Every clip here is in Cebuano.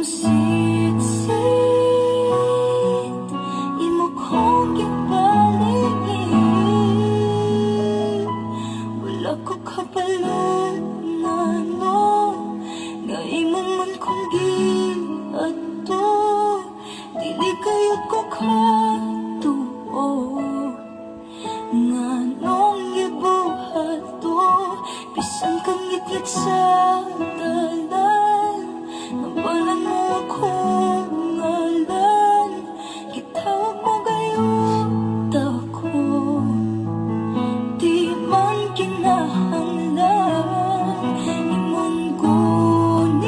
Imong sitsit, imo kong gipaligid. Wala ko kabalo ngano nga imo man kong giadto. Dili kayod ko katuo nganong gibuhat to. Bisan kang ngitngit sa dalan, nabalan mo akong ngalan. Gitawag mo gayud ako. Di man kinahanglan. Imong gunit,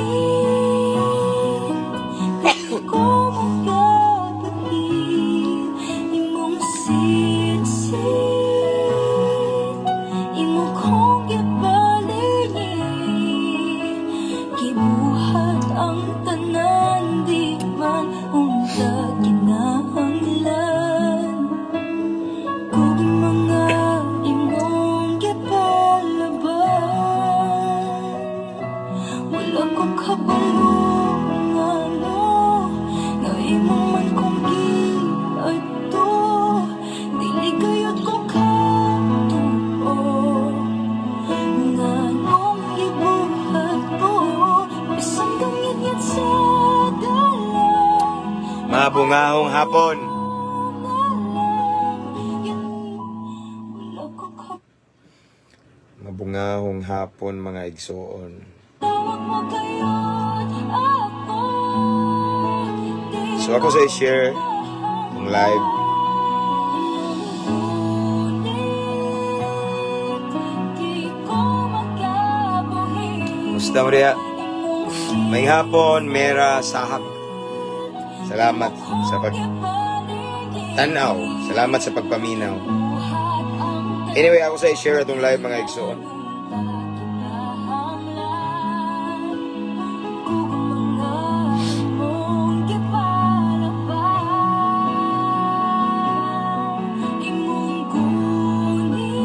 di ko makabuhi. Imong sitsit, imo kong gipaligid. Gibuhat ang tanan, di man unta kinahanglan. Kung mga imong gipalaban, wala ko kabalo ngano nga imo man kong giadto. Dili gayud ko katuo nganong gibuhat to. Bisan kang ngitngit sa dalan. Mabungahong hapon. Wala ko Mabungahong hapon, mga igsoon. Tawag mo gayud ako. Di So ako sa i-share ang live. Ngunit di ko makabuhi. Kumusta mo diha? Imong Maayong hapon, Mera Sahak. Salamat sa pag tanaw. Salamat sa pagpaminaw. Anyway, ako sa i-share atong live, mga igsoon. Kinahanglan kung mga imong gipalaban. Imong gunit,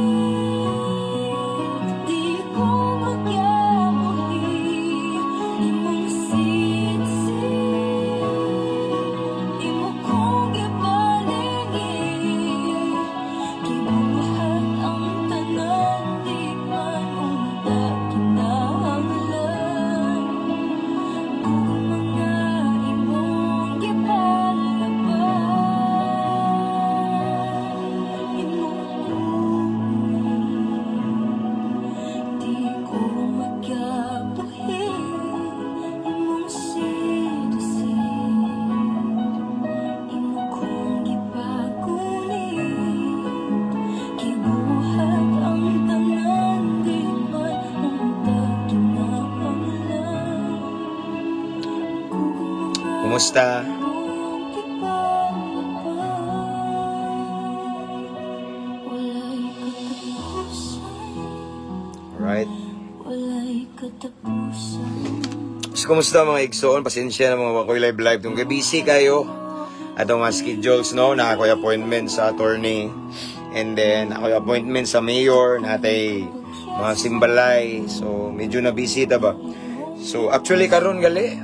di ko makabuhi. Imong sitsit, imo kong gipaligid. Gibuhat ang tanan, di man unta kinahanglan. Kung mga imong gipalaban. Imong gunit, di ko makabuhi. Imong sitsit, imo kong gipagunit. Gibuhat ang tanan, di man unta kinahanglan. Kung mga Kumusta? imong gipalaban. Walay katapusan. Alright. Walay katapusan. So, kumusta, mga igsoon? Pasensya na mga wakoy live live. Tung kay busy kayo. Atong mga schedules, no? Na ako'y appointment sa attorney. And then, ako'y appointment sa mayor. Natay mga simbalay. So, medyo na busy ta ba? So, actually, karon gali,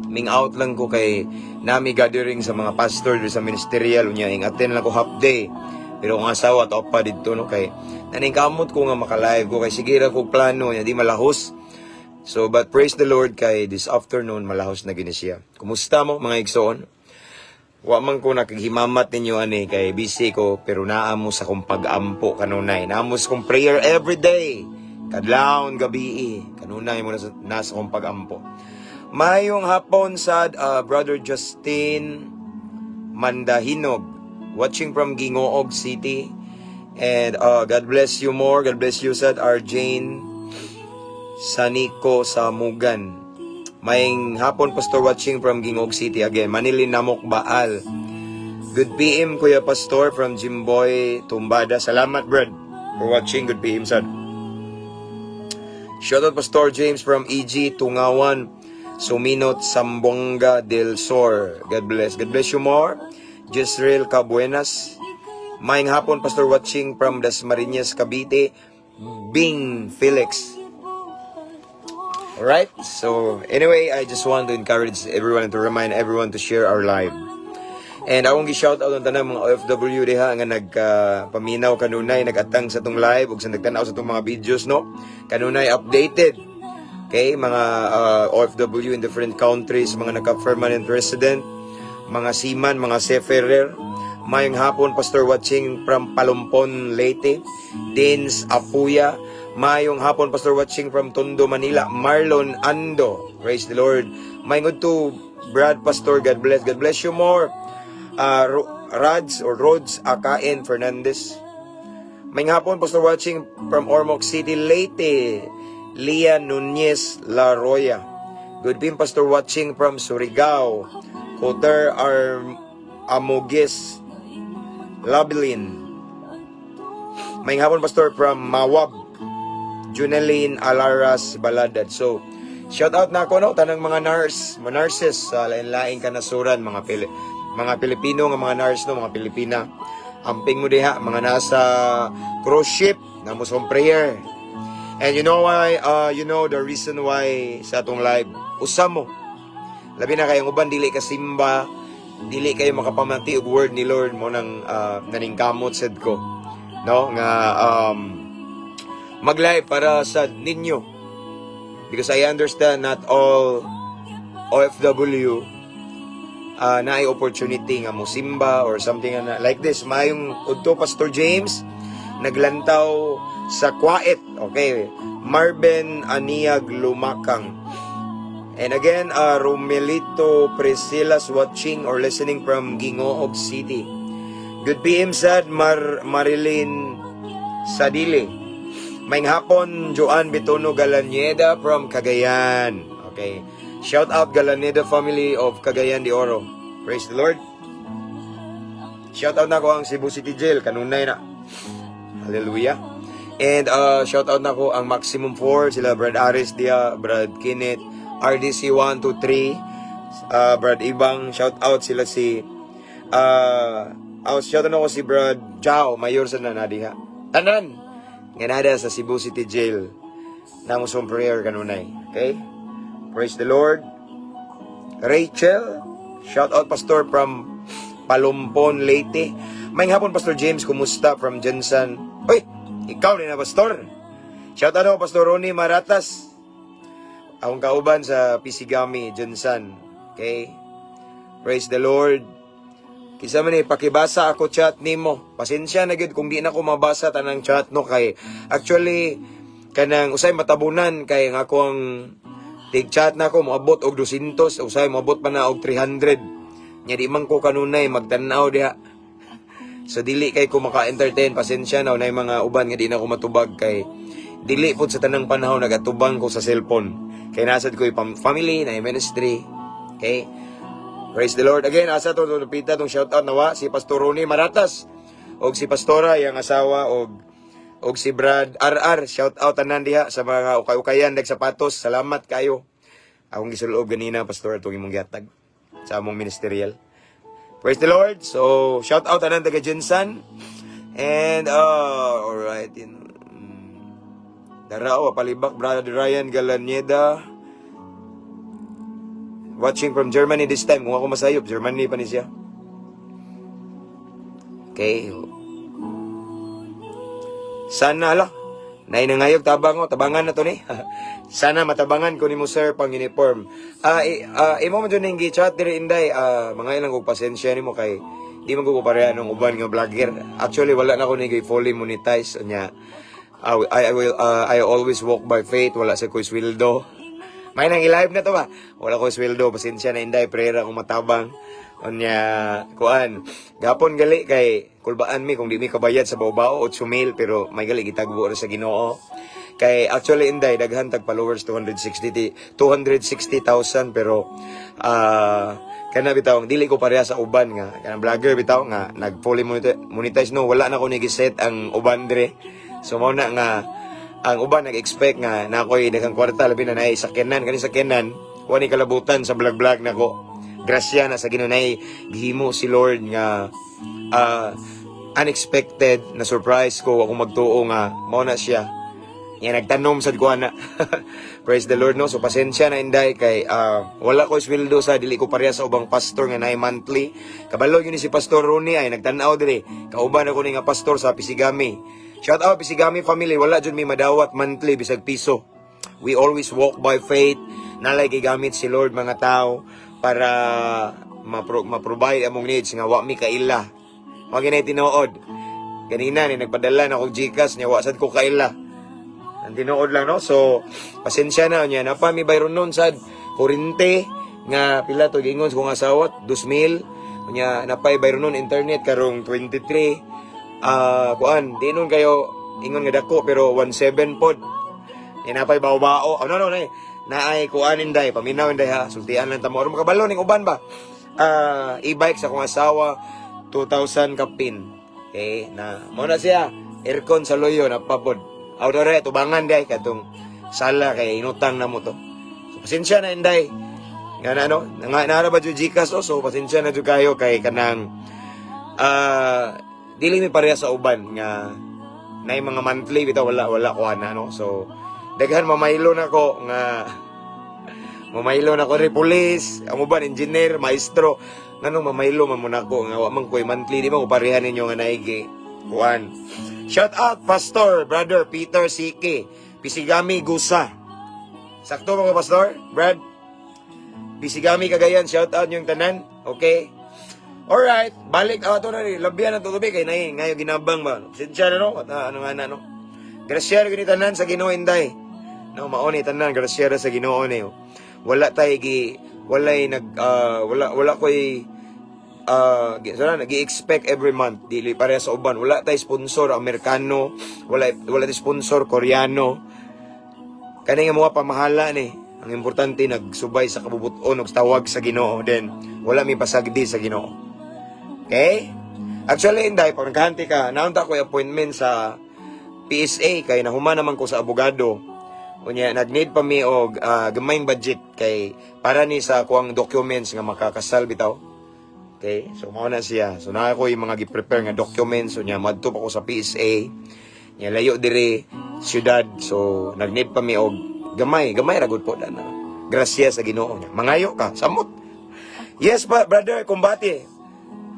ming out lang ko kay nami gathering sa mga pastor diri sa ministerial. Unya, ing attend lang ko half day. Pero ang asawa, to pa dito, no? Kay, naning kamot ko nga maka-live ko. Kay sige ra ko plano, niya, di malahos. So, but praise the Lord kay this afternoon, malahos na gini siya. Kumusta mo, mga igsoon? Wa man ko nakaghimamat ninyo ani kay busy ko, pero naa mo sa kong pag-ampo kanunay. Naa mo sa kong prayer every day. Kadlawon gabi kanunay mo nasa kong pag-ampo. Mayong hapon sa Brother Justin Mandahinog, watching from Gingoog City. And God bless you more. God bless you sad Arjane Saniko Samugan. Mayong hapon, Pastor, watching from Gingoog City again. Manilin Namok Baal. Good PM, Kuya Pastor, from Jimboy Tumbada. Salamat, Brad, for watching. Good PM sad. Shoutout Pastor James from EG Tungawan, Suminot, Zamboanga del Sur. God bless. God bless you more. Jezreel Cabuenas. Maayong hapon, Pastor, watching from Dasmariñas, Cavite. Bing Felix. Alright? So, anyway, I just want to encourage everyone and to remind everyone to share our live. And akong gi-shout out ang tanang mga OFW diha nga nagpaminaw kanunay, nagatang sa tong live ug sa nagtan-aw sa tong mga videos, no. Kanunay updated. Okay, mga OFW in different countries, mga naka-permanent resident, mga seaman, mga seafarer. Mayong hapon, Pastor, watching from Palumpon, Leyte. Dins Apuya. Mayong hapon, Pastor, watching from Tondo, Manila. Marlon Ando. Praise the Lord. Mayong to Brad Pastor, God bless. God bless you more. Rads or Rods Akain Fernandez. Mayong hapon, Pastor, watching from Ormoc City, Leyte. Leah Nunez La Roya. Good PM, Pastor, watching from Surigao. Coter Ar Amogis Labilin. Mayong hapon, Pastor, from Mawab. Juneline Alaras Baladad. So, shout out na ako, no, tanang mga nurse, mga nurses sa lain-laing kanasuran, mga Pilipino nga mga nurse, no, mga Pilipina. Amping mo diha, mga nasa cruise ship na Muslim prayer. And you know why, you know the reason why sa atong live, usa mo. Labi na kayong uban dili ka simba, dili kayo makapamati og word ni Lord mo nang naningkamot sad ko. No, nga mag-live para sa ninyo. Because I understand not all OFW naay opportunity nga mosimba or something na like this. Mayong udto, Pastor James, naglantaw sa Kuwait. Okay. Marben Aniag Lumakang. And again, Romelito Priscilla's watching or listening from Gingoog City. Good PM sad Marilyn Sadili. Mayong hapon, Joan Bitono Galanieda from Cagayan. Okay. Shout out Galaneda family of Cagayan de Oro. Praise the Lord. Shout out na ko ang Cebu City Jail kanunay na. Hallelujah. And shout out na ko ang Maximum 4, sila Brad Aris dia, Brad Kenneth, RDC 1, 2, 3, Brad Ibang, shout out sila si shout out na ko si Brad Jao, mayor sa nanadiha. Tanan nga nada sa Cebu City Jail. Namo sa prayer kanunay. Okay? Praise the Lord. Rachel, shout out, Pastor, from Palumpon, Leyte. Mayong hapon, Pastor James, kumusta from Jensen? Uy, ikaw rin na, Pastor. Shout out ako, Pastor Ronnie Maratas. Akong kauban sa Pisigami, Jensen. Okay? Praise the Lord. Kisa man eh, pakibasa ako chat nimo. Pasensya na gyud kung di na ko mabasa tanang chat, no, kay actually kanang usay matabunan kay ang akong tig chat na ako moabot og 200, usay moabot pa na og 300. Nya di man ko kanunay magtan-aw diha. So dili kay ko maka-entertain, pasensya na unay mga uban nga di na ko matubag kay dili pud sa tanang panahon nagatubang ko sa cellphone. Kay nasad ko family na ministry. Okay? Praise the Lord. Again, asa to lupita tong shout out nawa si Pastor Ronnie Maratas og si Pastora yang asawa og si Brad RR. Shout out tanan diha sa mga ukay-ukayan nagsapatos. Salamat kayo. Akong gisulob ganina, Pastor, atong imong gihatag sa among ministerial. Praise the Lord. So, shout out tanan taga Jensan. And alright in Darao, palibak, Brother Ryan Galanieda. Watching from Germany this time. Kung ako masayop, Germany pa ni siya. Okay. Sana ala. Nay nangayog tabang ko, tabangan na to ni. Sana matabangan ko nimo, sir, pang uniform. Imo man jud ning gi-chat diri, inday, mga ilang kog pasensya nimo kay di man ko pareha nung uban nga vlogger. Actually wala na ko ni fully monetize nya. I will I always walk by faith, wala sa ko'y sweldo. May nang i-live na to ba? Wala ko sweldo, pasensya na, inday, prayer akong matabang. Unya, kuan, gapon gali kay kulbaan mi kung di mi kabayad sa bao-bao 8 mil, pero may gali gitagbo ra sa Ginoo. Kay actually, inday, daghan tag followers, 260 260,000, pero kana bitaw dili ko pareha sa uban nga kanang vlogger bitaw nga nag fully monetize, no. Wala na ko ni giset ang uban dire. So mao na nga ang uban nag-expect nga na ako'y daghang kwarta, labi na naay sakyanan kani sakyanan, wa ni kalabutan sa vlog-vlog nako. Grasya na sa Ginoo, nay gihimo si Lord nga unexpected na surprise ko. Akong magtuo nga mao na siya. Yan, nagtanom sad ko ana. Praise the Lord, no. So pasensya na, inday, kay wala ko sweldo sa dili ko pareha sa ubang pastor nga naay monthly. Kabalo yun ni si Pastor Ronnie ay nagtan-aw diri. Kauban ako ni nga pastor sa Pisigami. Shout out Pisigami family, wala jud mi madawat monthly bisag piso. We always walk by faith. Nalay gigamit si Lord mga tao para ma-provide among needs nga wa mi kaila. Wa ginay tinuod. Ganina ni nagpadala na kog GCash niya, wa sad ko kaila. Ang tinuod lang, no. So pasensya na niya na pa mi bayron nun sad kurente nga pila to gingon sa kong asawa, 2,000 nya napay bayron nun internet karong 23, kuan di nun kayo ingon nga dako pero 17 pod. Ni napay bao-bao. Oh, no, no, nay. Naay kuan, inday, paminaw, inday, ha. Sultian lang tamo. Aron makabalo ning uban ba? E-bike sa akong asawa 2,000 kapin. Okay, na mo na siya. Aircon sa loyo na pabod. Aw dore tubangan day katong sala kay inutang na mo to. So pasensya na, inday. Nga na no, nga naara ba jud GCash, oh, so pasensya na jud kayo kay kanang dili mi pareha sa uban nga nay mga monthly bitaw, wala wala ko ana, no. So daghan mamaylo na ko nga mamaylo na ko ri pulis, ang uban engineer, maestro, nganong mamaylo man mo nako nga wa man ko'y monthly, di ba ko pareha ninyo nga naigi kuan. Shout out Pastor Brother Peter Siki Pisigami Gusa. Sakto ba ko, Pastor Brad Pisigami Cagayan? Shout out yung tanan. Okay. Alright, balik ato na rin. Labihan ang tubig kay nay ngayon ginabang ba. Pasensya na, no. At, ano nga na, no. Grasya ra gyud ni tanan sa Ginoo, inday. No, mao ni tanan grasya ra sa Ginoo ni. Wala tay gi walay nag wala wala koy so na, nag-expect every month, dili pareha sa uban. Wala tay sponsor Amerikano, wala wala tay sponsor Koreano. Kani nga mga pamahala ni. Ang importante nagsubay sa kabubuton ug tawag sa Ginoo, then wala mi pasagdi sa Ginoo. Okay? Actually, inday, pag nagkahanti ka, naunta ko yung appointment sa PSA kay nahuman naman ko sa abogado. Unya, nag-need pa mi og gamayng budget kay para ni sa kuang documents nga makakasal bitaw. Okay? So mao na siya. So naa ko yung mga gi-prepare nga documents, unya madto pa ko sa PSA. Nya layo dire syudad. So nag-need pa mi og gamay, gamay ra gud po na. Grasya sa Ginoo niya. Mangayo ka, samot. Yes pa, brother, kumbati.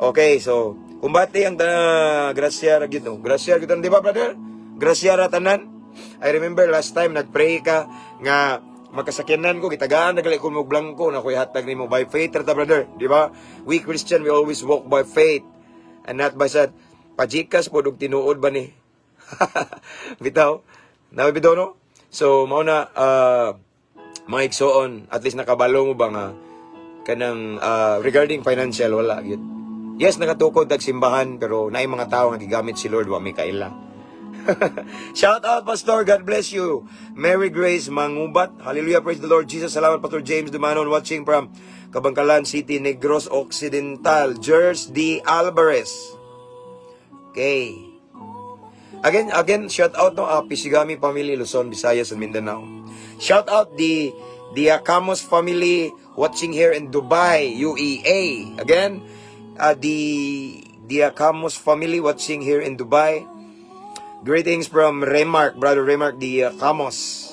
Okay, so kumbati ang grasya ra gyud, no. Grasya gyud, di ba, brother? Grasya ra tanan. I remember last time nagpray ka nga makasakyanan ko, gitagaan na gali ko mo blanco na ko'y hatag nimo. By faith ra ta, brother, di ba? We Christian, we always walk by faith and not by sight. Pa-GCash po og tinuod ba ni? Bitaw. Na bitaw, no? So mao na, mga igsoon, at least nakabalo mo ba nga kanang regarding financial, wala gyud. Yes, nakatukod tag simbahan pero naay mga tao nga gigamit si Lord, wa may kaila. Shout out, Pastor. God bless you. Mary Grace Mangubat. Hallelujah. Praise the Lord Jesus. Salamat, Pastor James Dumanon, watching from Kabangkalan City, Negros Occidental. Jers D. Alvarez. Okay. Again, again, shout out no, Pisigami family, Luzon, Visayas, and Mindanao. Shout out the Acamos family watching here in Dubai, UEA. Again, the Acamos family watching here in Dubai. Greetings from Remark, Brother Remark, the Acamos.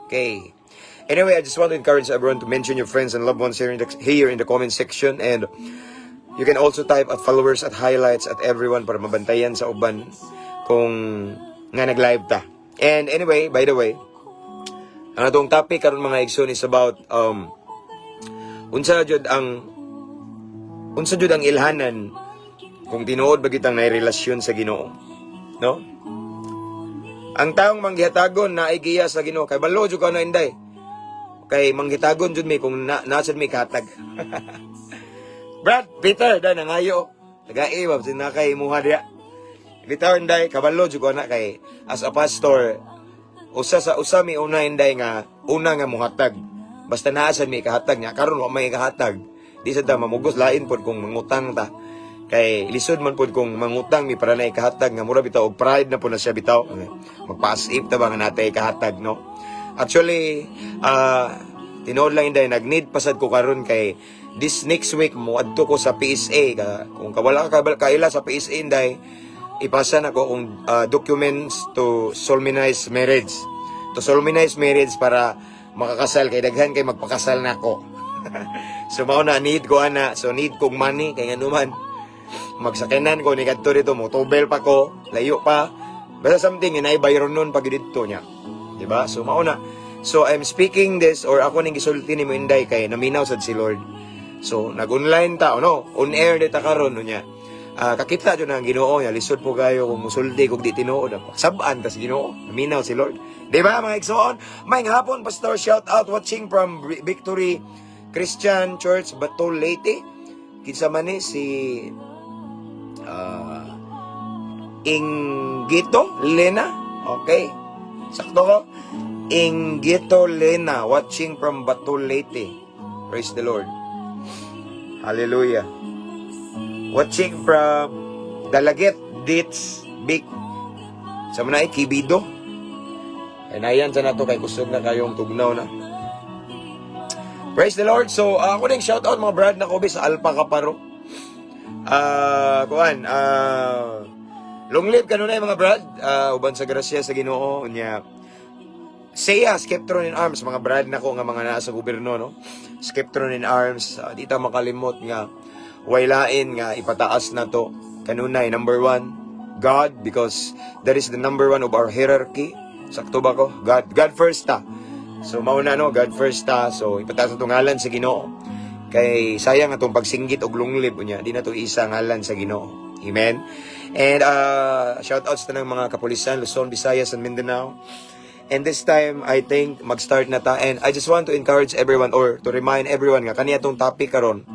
Okay. Anyway, I just want to encourage everyone to mention your friends and loved ones here in the comment section, and you can also type at followers, at highlights, at everyone para mabantayan sa uban kung nga nag-live ta. And anyway, by the way, ang atong topic karon, mga igsoon, is about unsa jud ang ilhanan kung tinuod ba kitang naay relasyon sa Ginoo. No? Ang taong manggihatagon na giya sa Ginoo kay balo jud ka na, inday. Kay manggitagon jud mi kung na nasad mi katag. Brad, Peter, da nangayo. Tagai ba sinakay imuha diya. Bitaw, inday, kabalo jud ko na kay as a pastor usa sa usa mi una, inday, nga una nga muhatag. Basta naa sad mi kahatag niya karon wa may kahatag. Di sad ta mamugos, lain pod kung mangutang ta. Kay lisod man pod kung mangutang mi para na ikahatag nga mura bitaw og pride na po na siya bitaw. Magpa-as if ta ba nga natay ikahatag, no? Actually, tinuod lang, inday, nag-need pasad ko karon kay this next week mo adto ko sa PSA ka. Kung kawala ka kaila sa PSA, inday, Ipasa na ko kung documents to solemnize marriage. To solemnize marriage para makakasal kay daghan kay magpakasal na ako. So mao na, need ko ana, so need kog money kay nganuman magsakyanan ko ni kadto dito, motobel pa ko, layo pa. Basta something inay bayron nun pag didto niya. Di ba? So mao na. So I'm speaking this or ako ning gisulti ni mo, Inday, kay naminaw sad si Lord. So nag-online ta no, on air ta karon unya. Kakita jud ang Ginoo niya, lisod po kayo kung musulti kung di tinuod. Sabaan tas Ginoo, naminaw si Lord. Di ba, mga igsoon? Maayong hapon, Pastor, shout out, watching from Victory Christian Church, Batol, Leyte. Kinsa man ni si Ingito Lena. Okay. Sakto ko. Ingito Lena, watching from Batol, Leyte. Praise the Lord. Hallelujah. Watching from Dalaget, Dits, Big. Sa mga Kibido. Ay nayan sa nato kay kusog na kayong tugnaw na. Praise the Lord. So, ako din shout out mga brad na kobe sa Alpha Kaparo. Kuan, long live kanunay, mga brad. Uban sa grasya sa Ginoo unya. Siya, Skeptron in Arms, mga brad nako nga mga naa sa gobyerno, no? Skeptron in Arms, di ta makalimot nga waylain nga ipataas na to. Kanunay, number one, God, because that is the number one of our hierarchy. Sakto ba ko? God, God first ta. So, mauna no, God first ta. So, ipataas na ngalan sa Ginoo. Kay sayang atong pagsinggit og long live unya, di na to isa ngalan sa Ginoo. Amen. And shout outs ta ng mga kapulisan, Luzon, Visayas and Mindanao. And this time, I think mag-start na ta. And I just want to encourage everyone or to remind everyone nga kani atong topic karon.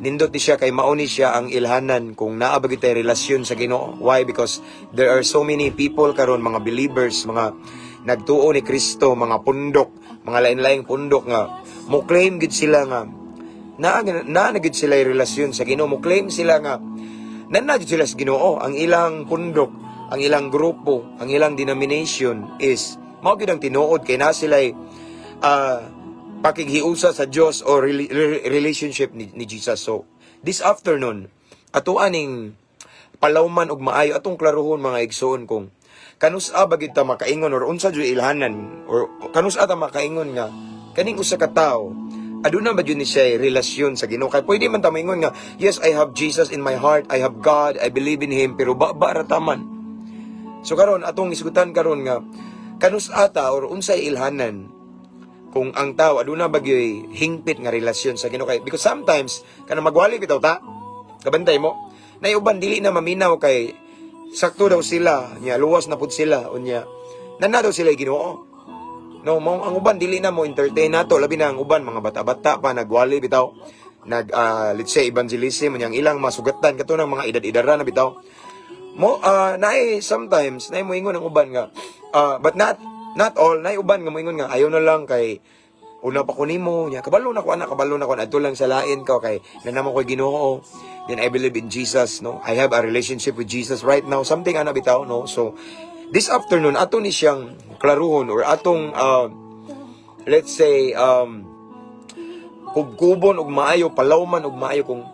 Nindot ni siya kay mao ni siya ang ilhanan kung naa ba gyud tay relasyon sa Ginoo. Why? Because there are so many people karon, mga believers, mga nagtuo ni Kristo, mga pundok, mga lain-laing pundok nga mo claim gid sila nga naa naa na gid sila relasyon sa Ginoo. Mo claim sila nga naa gid sila sa Ginoo. Ang ilang pundok, ang ilang grupo, ang ilang denomination is mao gyud ang tinuod kay na sila pakighiusa sa Dios or relationship ni Jesus. So, this afternoon, ato aning palawman og maayo, atong klarohon, mga igsoon, kung kanus-a ba gid ta makaingon or unsa jud ilhanan or kanus-a ta makaingon nga kaning usa ka tawo aduna ba jud ni siya relasyon sa Ginoo, kay pwede man ta maingon nga, "Yes, I have Jesus in my heart, I have God, I believe in Him," pero ba ra taman. So karon atong isgutan karon nga kanus-a ta or unsay ilhanan kung ang tao aduna ba gyuy hingpit nga relasyon sa Ginoo, kay because sometimes kana magwali bitaw ta, kabantay mo na uban dili na maminaw kay sakto daw sila nya, luwas na pud sila unya nana daw sila Ginoo, no? Mo ang uban dili na mo entertain nato, labi na ang uban mga bata-bata pa nagwali bitaw, nag let's say evangelism unya ang ilang masugatan kato ng mga edad-edara na bitaw mo, naay sometimes naay moingon ang uban nga but not all, naay uban nga moingon nga ayaw na lang kay una pa ko nimo nya, kabalo na ko ana, kabalo na ko adto lang sa lain ko kay nanamo ko Ginoo, then I believe in Jesus, no? I have a relationship with Jesus right now, something ana bitaw, no? So this afternoon ato ni siyang klaruhon or atong let's say kubkubon og maayo, palawman og maayo kung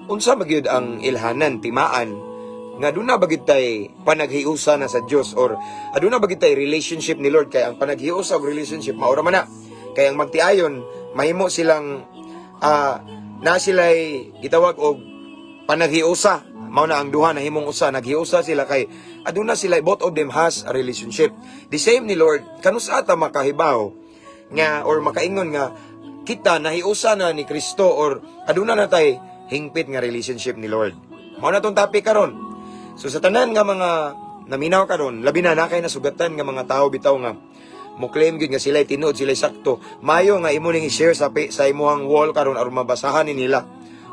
unsa magyud ang ilhanan, timaan nga aduna ba gid tay panaghiusa na sa Dios or aduna ba gid tay relationship ni Lord, kay ang panaghiusa og relationship maura man na kay ang magtiayon mahimo silang na sila'y gitawag og panaghiusa. Mao na ang duha nahimong usa, naghiusa sila kay aduna sila, both of them has a relationship. The same ni Lord. Kanus-a ta makahibaw nga or makaingon nga kita nahiusa na ni Kristo or aduna na tay hingpit nga relationship ni Lord? Mao na tong topic karon. So sa tanan nga mga naminaw karon, labi na na kay nasugatan nga mga tao bitaw nga mo claim gyud nga sila tinuod, sila sakto, mayo nga imo ning i-share sa imuhang wall karon aron mabasahan ni nila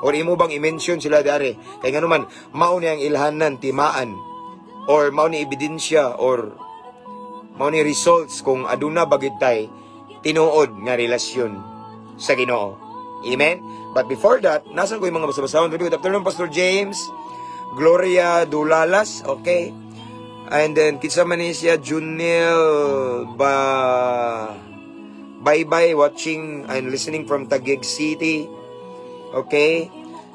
or imo bang i-mention sila diri kay nganuman mao ni ang ilhanan, timaan, or mao ni ebidensya or mao ni results kung aduna ba gyud tay tinuod nga relasyon sa Ginoo. Amen. But before that, nasan ko yung mga basa-basahon? Good afternoon, Pastor James. Gloria Dulalas, okay. And then, kinsa man ni siya, Junil ba. Bye-bye, watching and listening from Taguig City. Okay.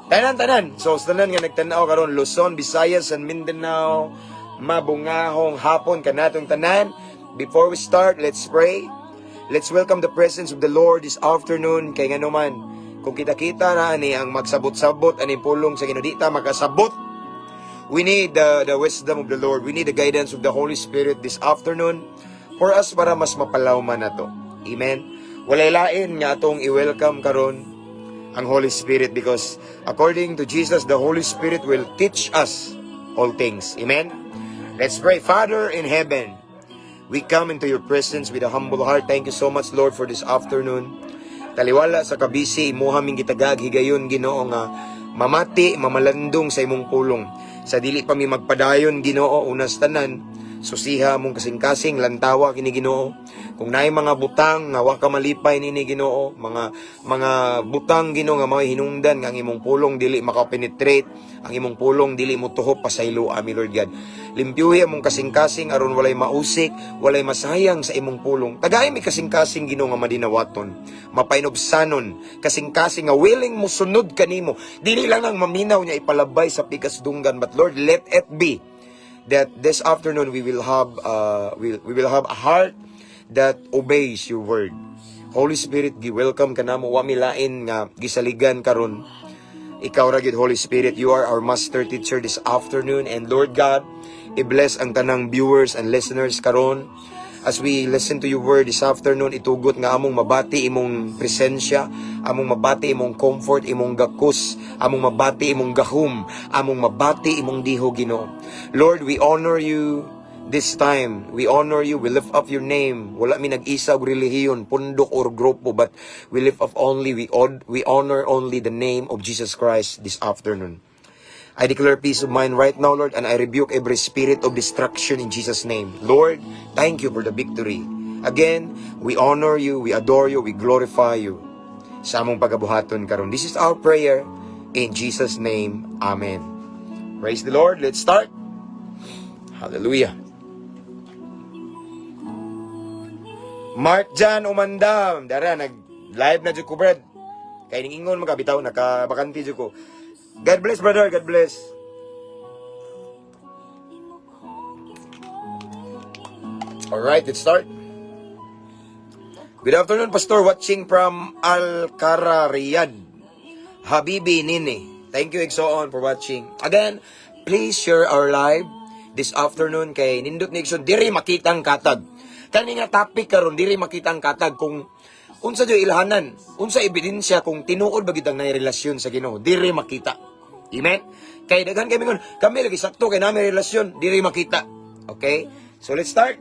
Tanan tanan. So sa tanan nga nagtan-aw karon, Luzon, Visayas and Mindanao, mabungahong hapon kanatong tanan. Before we start, let's pray. Let's welcome the presence of the Lord this afternoon kay nganuman kung kita-kita na ani ang magsabot-sabot ani pulong sa Ginoo, di ta makasabot. We need the wisdom of the Lord. We need the guidance of the Holy Spirit this afternoon for us para mas mapalawman nato. Amen. Walay lain nga atong i-welcome karon ang Holy Spirit because according to Jesus, the Holy Spirit will teach us all things. Amen. Let's pray. Father in heaven, we come into your presence with a humble heart. Thank you so much, Lord, for this afternoon. Taliwala sa kabisi, imuha ming gitagag higayon, Ginoo, nga mamati, mamalandong sa imong pulong. Sa dili pa mi magpadayon, Ginoo, unas tanan, susiha mong kasing-kasing, lantawa kini, Ginoo. Kung naay mga butang nga wa ka malipay nini, Ginoo, mga butang, Ginoo, nga mga hinungdan nga ang imong pulong dili makapenetrate, ang imong pulong dili mo tuhop, pasaylo ami, Lord God. Limpyuhi among kasing-kasing aron walay mausik, walay masayang sa imong pulong. Tagay mi kasing-kasing, Ginoo, nga madinawaton, mapainubsanon, kasing-kasing nga willing mo sunod kanimo. Dili lang ang maminaw niya ipalabay sa pikas dunggan, but Lord, let it be that this afternoon we will have a heart that obeys your word. Holy Spirit, gi-welcome ka namo, wa mi lain nga gisaligan karon. Ikaw ra gyud, Holy Spirit, you are our master teacher this afternoon, and Lord God, i-bless ang tanang viewers and listeners karon. As we listen to your word this afternoon, itugot nga among mabati imong presensya, among mabati imong comfort, imong gakos, among mabati imong gahum, among mabati imong diho, Ginoo. Lord, we honor you this time. We honor you. We lift up your name. Wala mi nag-isa og relihiyon, pundok or grupo, but we lift up only, we honor only the name of Jesus Christ this afternoon. I declare peace of mind right now, Lord, and I rebuke every spirit of destruction in Jesus' name. Lord, thank you for the victory. Again, we honor you, we adore you, we glorify you sa among pagabuhaton karon. This is our prayer in Jesus' name. Amen. Praise the Lord. Let's start. Hallelujah. Mark Jan Umandam. Dara, nag live na jud ko, brad. Kay ning ingon magabitaw nakabakanti jud ko. God bless, brother. God bless. Imo kong gikunin. All right, let's start. Good afternoon, Pastor. Watching from Al-Kara, Riyadh. Habibi Nini. Thank you, Exoon, for watching. Again, please share our live this afternoon kay nindot ni Exxon. Diri makita ang katag. Kani nga topic karon, diri makita ang katag kung unsa jud ilhanan, unsa ebidensya kung tinuod ba gid ang naay relasyon sa Ginoo. Diri makita. Amen? Kay daghan kay mingon, kami lagi sakto kay nami relasyon, diri makita. Okay? So let's start.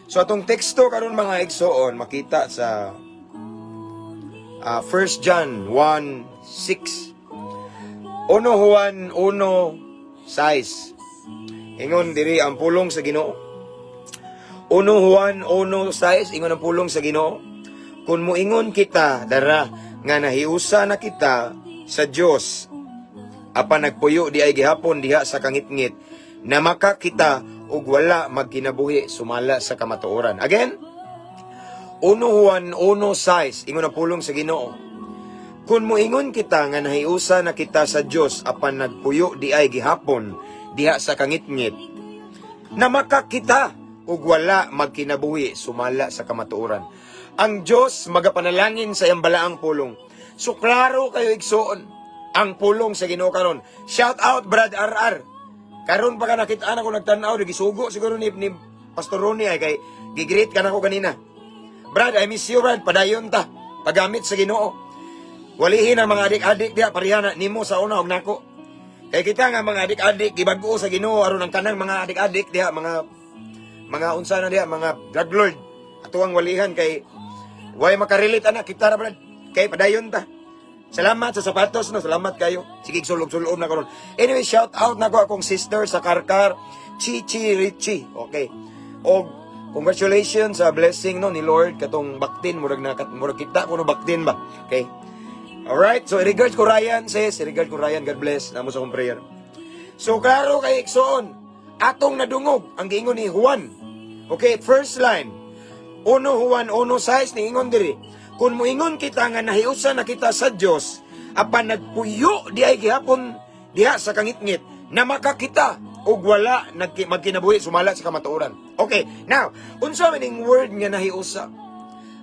So atong teksto karon, mga igsoon, makita sa 1 John 1:6. 1 Juan 1:6. Ingon diri ang pulong sa Ginoo. 1 Juan 1:6, ingon ang pulong sa Ginoo. Kung muingon kita dara nga nahiusa na kita sa Dios apan nagpuyo di ay gihapon diha sa kangitngit, na makakita ug wala magkinabuhi sumala sa kamatuoran. Again, 1 Juan 1:6, ingon ang pulong sa Ginoo. Kung muingon kita nga nahiusa na kita sa Dios apan nagpuyo di ay gihapon diha sa kangitngit, na makakita ug wala magkinabuhi sumala sa kamatuoran. Ang Dios magapanalangin sa iyang balaang pulong. So klaro kayo, igsoon, ang pulong sa Ginoo karon. Shout out, Brad RR. Karon pa ka nakita na ko nagtan-aw, gisugo siguro ni Pastor Ronnie ay kay gigreet ka nako kanina. Brad, I miss you, Brad. Padayon ta. Pagamit sa Ginoo. Walihin ang mga adik-adik diha pareha na nimo sa una og nako. Kay kita nga mga adik-adik gibag-o sa Ginoo aron ang kanang mga adik-adik diha, mga unsa na diha, mga drug lord, atuang walihan kay way makarelate ana kita ra, brad. Kay padayon ta. Salamat sa sapatos, no, salamat kayo. Sige, sulog-sulob na karon. Anyway, shout out na ko akong sister sa Karkar, Chichi Richie. Okay. Og congratulations sa blessing, no, ni Lord katong baktin, murag na murag kita kuno baktin ba. Okay. Alright, so regards ko Ryan, sis, regard ko Ryan, God bless. Namo sa akong prayer. So klaro kay igsoon, atong nadungog ang giingon ni Juan. Okay, first line. 1 Juan 1:6, niingon diri. Kung muingon kita nga nahiusa na kita sa Dios, apan nagpuyo di ay gihapon diha sa kangitngit na makakita og wala magkinabuhi sumala sa kamatuoran. Okay, now, unsa man ning word nga nahiusa?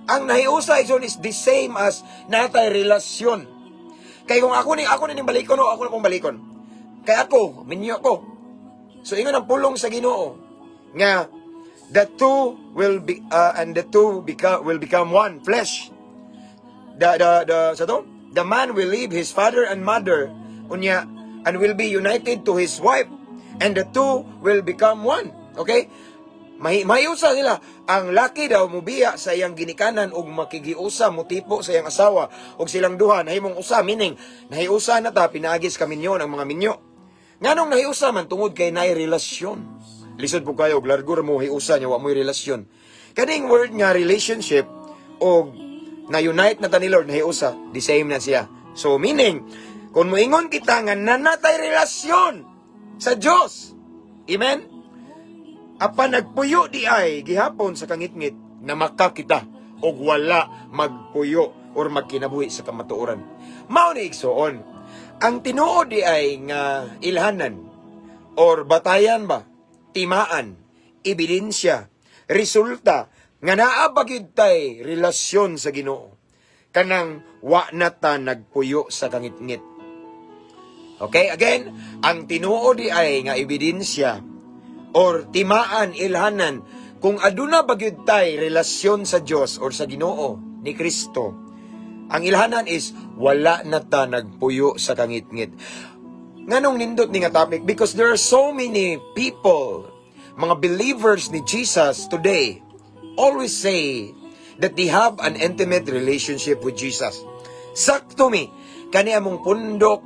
Ang nahiusa, igsoon, is the same as natay relasyon. Kay kung ako ni ning balikon o ako na pong balikon. Kay ako, minyo ko. So ingon ang pulong sa Ginoo nga the two will be and the two become will become one flesh. The sa to? The man will leave his father and mother, unya, and will be united to his wife, and the two will become one. Okay? Mahiusa sila. Ang laki daw mubiya sa iyang ginikanan ug makigiusa, mutipo sa iyang asawa ug silang duha nahimong usa, meaning nahiusa na ta pinaagi sa kaminyo ng mga minyo. Nganong nahiusa man? Tungod kay naay relasyon. Lisod po kayo og largo ra mo hiusa nya wa mo'y relasyon. Kaning word nga relationship og na unite na ta ni Lord, nahiusa, the same na siya. So meaning, kung moingon kita nga nanatay relasyon sa Dios. Amen? Apan nagpuyo di ay gihapon sa kangitngit na makakita og wala magpuyo or magkinabuhi sa kamatuoran. Mao ni, igsoon. Ang tinuod di ay nga ilhanan or batayan ba, timaan, ebidensya, resulta nga naa ba gyud tay relasyon sa Ginoo, kanang wa na ta nagpuyo sa kangitngit. Okay, again, ang tinuod di ay nga ebidensya or timaan, ilhanan kung aduna ba gyud tay relasyon sa Dios or sa Ginoo ni Kristo. Ang ilhanan is wala na ta nagpuyo sa kangitngit. Nganong nindot ni nga topic? Because there are so many people, mga believers ni Jesus today, always say that they have an intimate relationship with Jesus. Sakto mi, kani among pundok,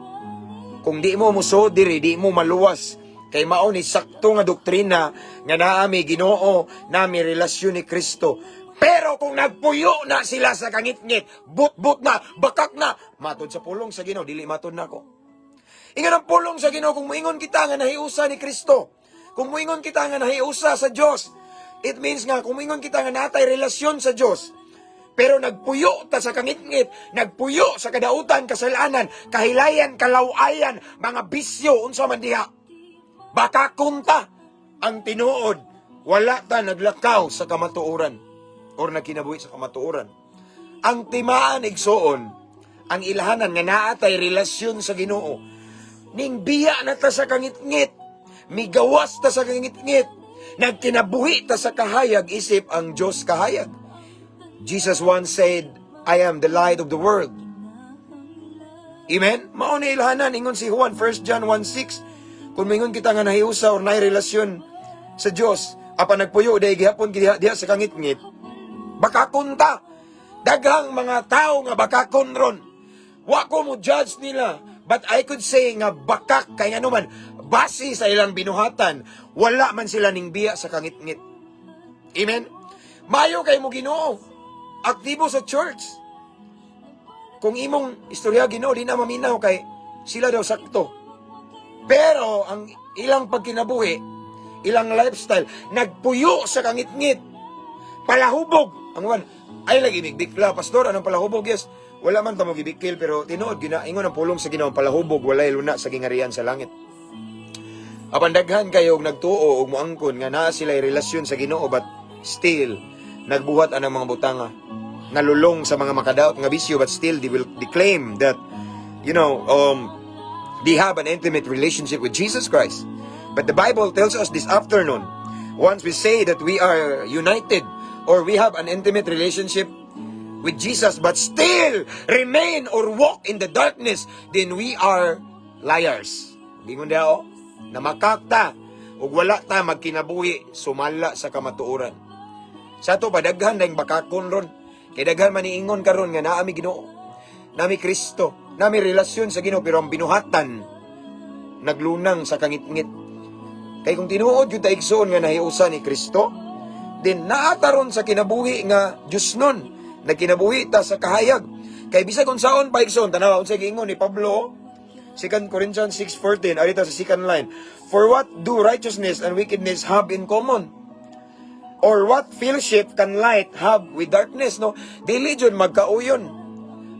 kung di mo musuod diri, di mo maluwas. Kay mao ni sakto nga doktrina nga naa mi Ginoo, nami relasyon ni Kristo. Pero kung nagpuyo na sila sa kangitngit, but-but na, bakak na, matod sa pulong sa Ginoo, dili matod nako. Ingon ang pulong sa Ginoo, kung muingon kita nga nahiusa ni Kristo, kung muingon kita nga nahiusa sa Dios, it means nga kung muingon kita nga natay relasyon sa Dios, pero nagpuyo ta sa kangitngit, nagpuyo sa kadautan, kasalanan, kahilayan, kalawayan, mga bisyo, unsa man diha. Baka kunta ang tinuod, wala ta naglakaw sa kamatuoran or nagkinabuhi sa kamatuoran. Ang timaan, igsoon, ang ilhanan nga naa tay relasyon sa Ginoo. Ning biya na ta sa kangitngit, migawas ta sa kangitngit, nagkinabuhi ta sa kahayag isip ang Dios kahayag. Jesus once said, "I am the light of the world." Amen? Mao ni ilhanan, ingon si Juan, 1 John 1:6. Kung mingon kita nga nahiusa or naay relasyon sa Dios, apan nagpuyo dahil gihapon diha, diha sa kangitngit, baka kunta. Daghang mga tao nga bakakon ron. Wa ko mo judge nila, but I could say nga bakak kay ano man, base sa ilang binuhatan, wala man sila ning biya sa kangitngit. Amen? Mayo kay mo Ginoo. Aktibo sa church. Kung imong istorya Ginoo, di na maminaw kay sila daw sakto. Pero ang ilang pagkinabuhi, ilang lifestyle, nagpuyo sa kangitngit. Palahubog. Ang one, ay lagi bikla, "Pastor, anong palahubog?" Yes, wala man tamo gibikil, pero tinuod gina ingon ang pulong sa Ginoo, palahubog walay luna sa gingarian sa langit. Apan daghan kayo og nagtuo og moangkon nga naa sila relasyon sa Ginoo, but still nagbuhat anang mga butanga. Nalulong sa mga makadaot nga bisyo, but still they claim that they have an intimate relationship with Jesus Christ. But the Bible tells us this afternoon, once we say that we are united or we have an intimate relationship with Jesus but still remain or walk in the darkness, then we are liars. Bingon daw, na makakta ug wala ta magkinabuhi sumala sa kamatuoran. Sa ato pa daghan dayong bakakon ron. Kay daghan man niingon karon nga naa mi Ginoo. Nami Kristo, nami relasyon sa Ginoo, pero ang binuhatan naglunang sa kangitngit. Kay kung tinuod gyud ta, igsoon, nga nahiusa ni Kristo, then naa ta ron sa kinabuhi nga Diyos nun. Nagkinabuhi ta sa kahayag. Kay bisag unsaon pa, igsoon, tanawa unsay giingon ni Pablo, 2 Corinthians 6:14, arita sa second line. "For what do righteousness and wickedness have in common?" Or what fellowship can light have with darkness, no? Dili jud magkauyon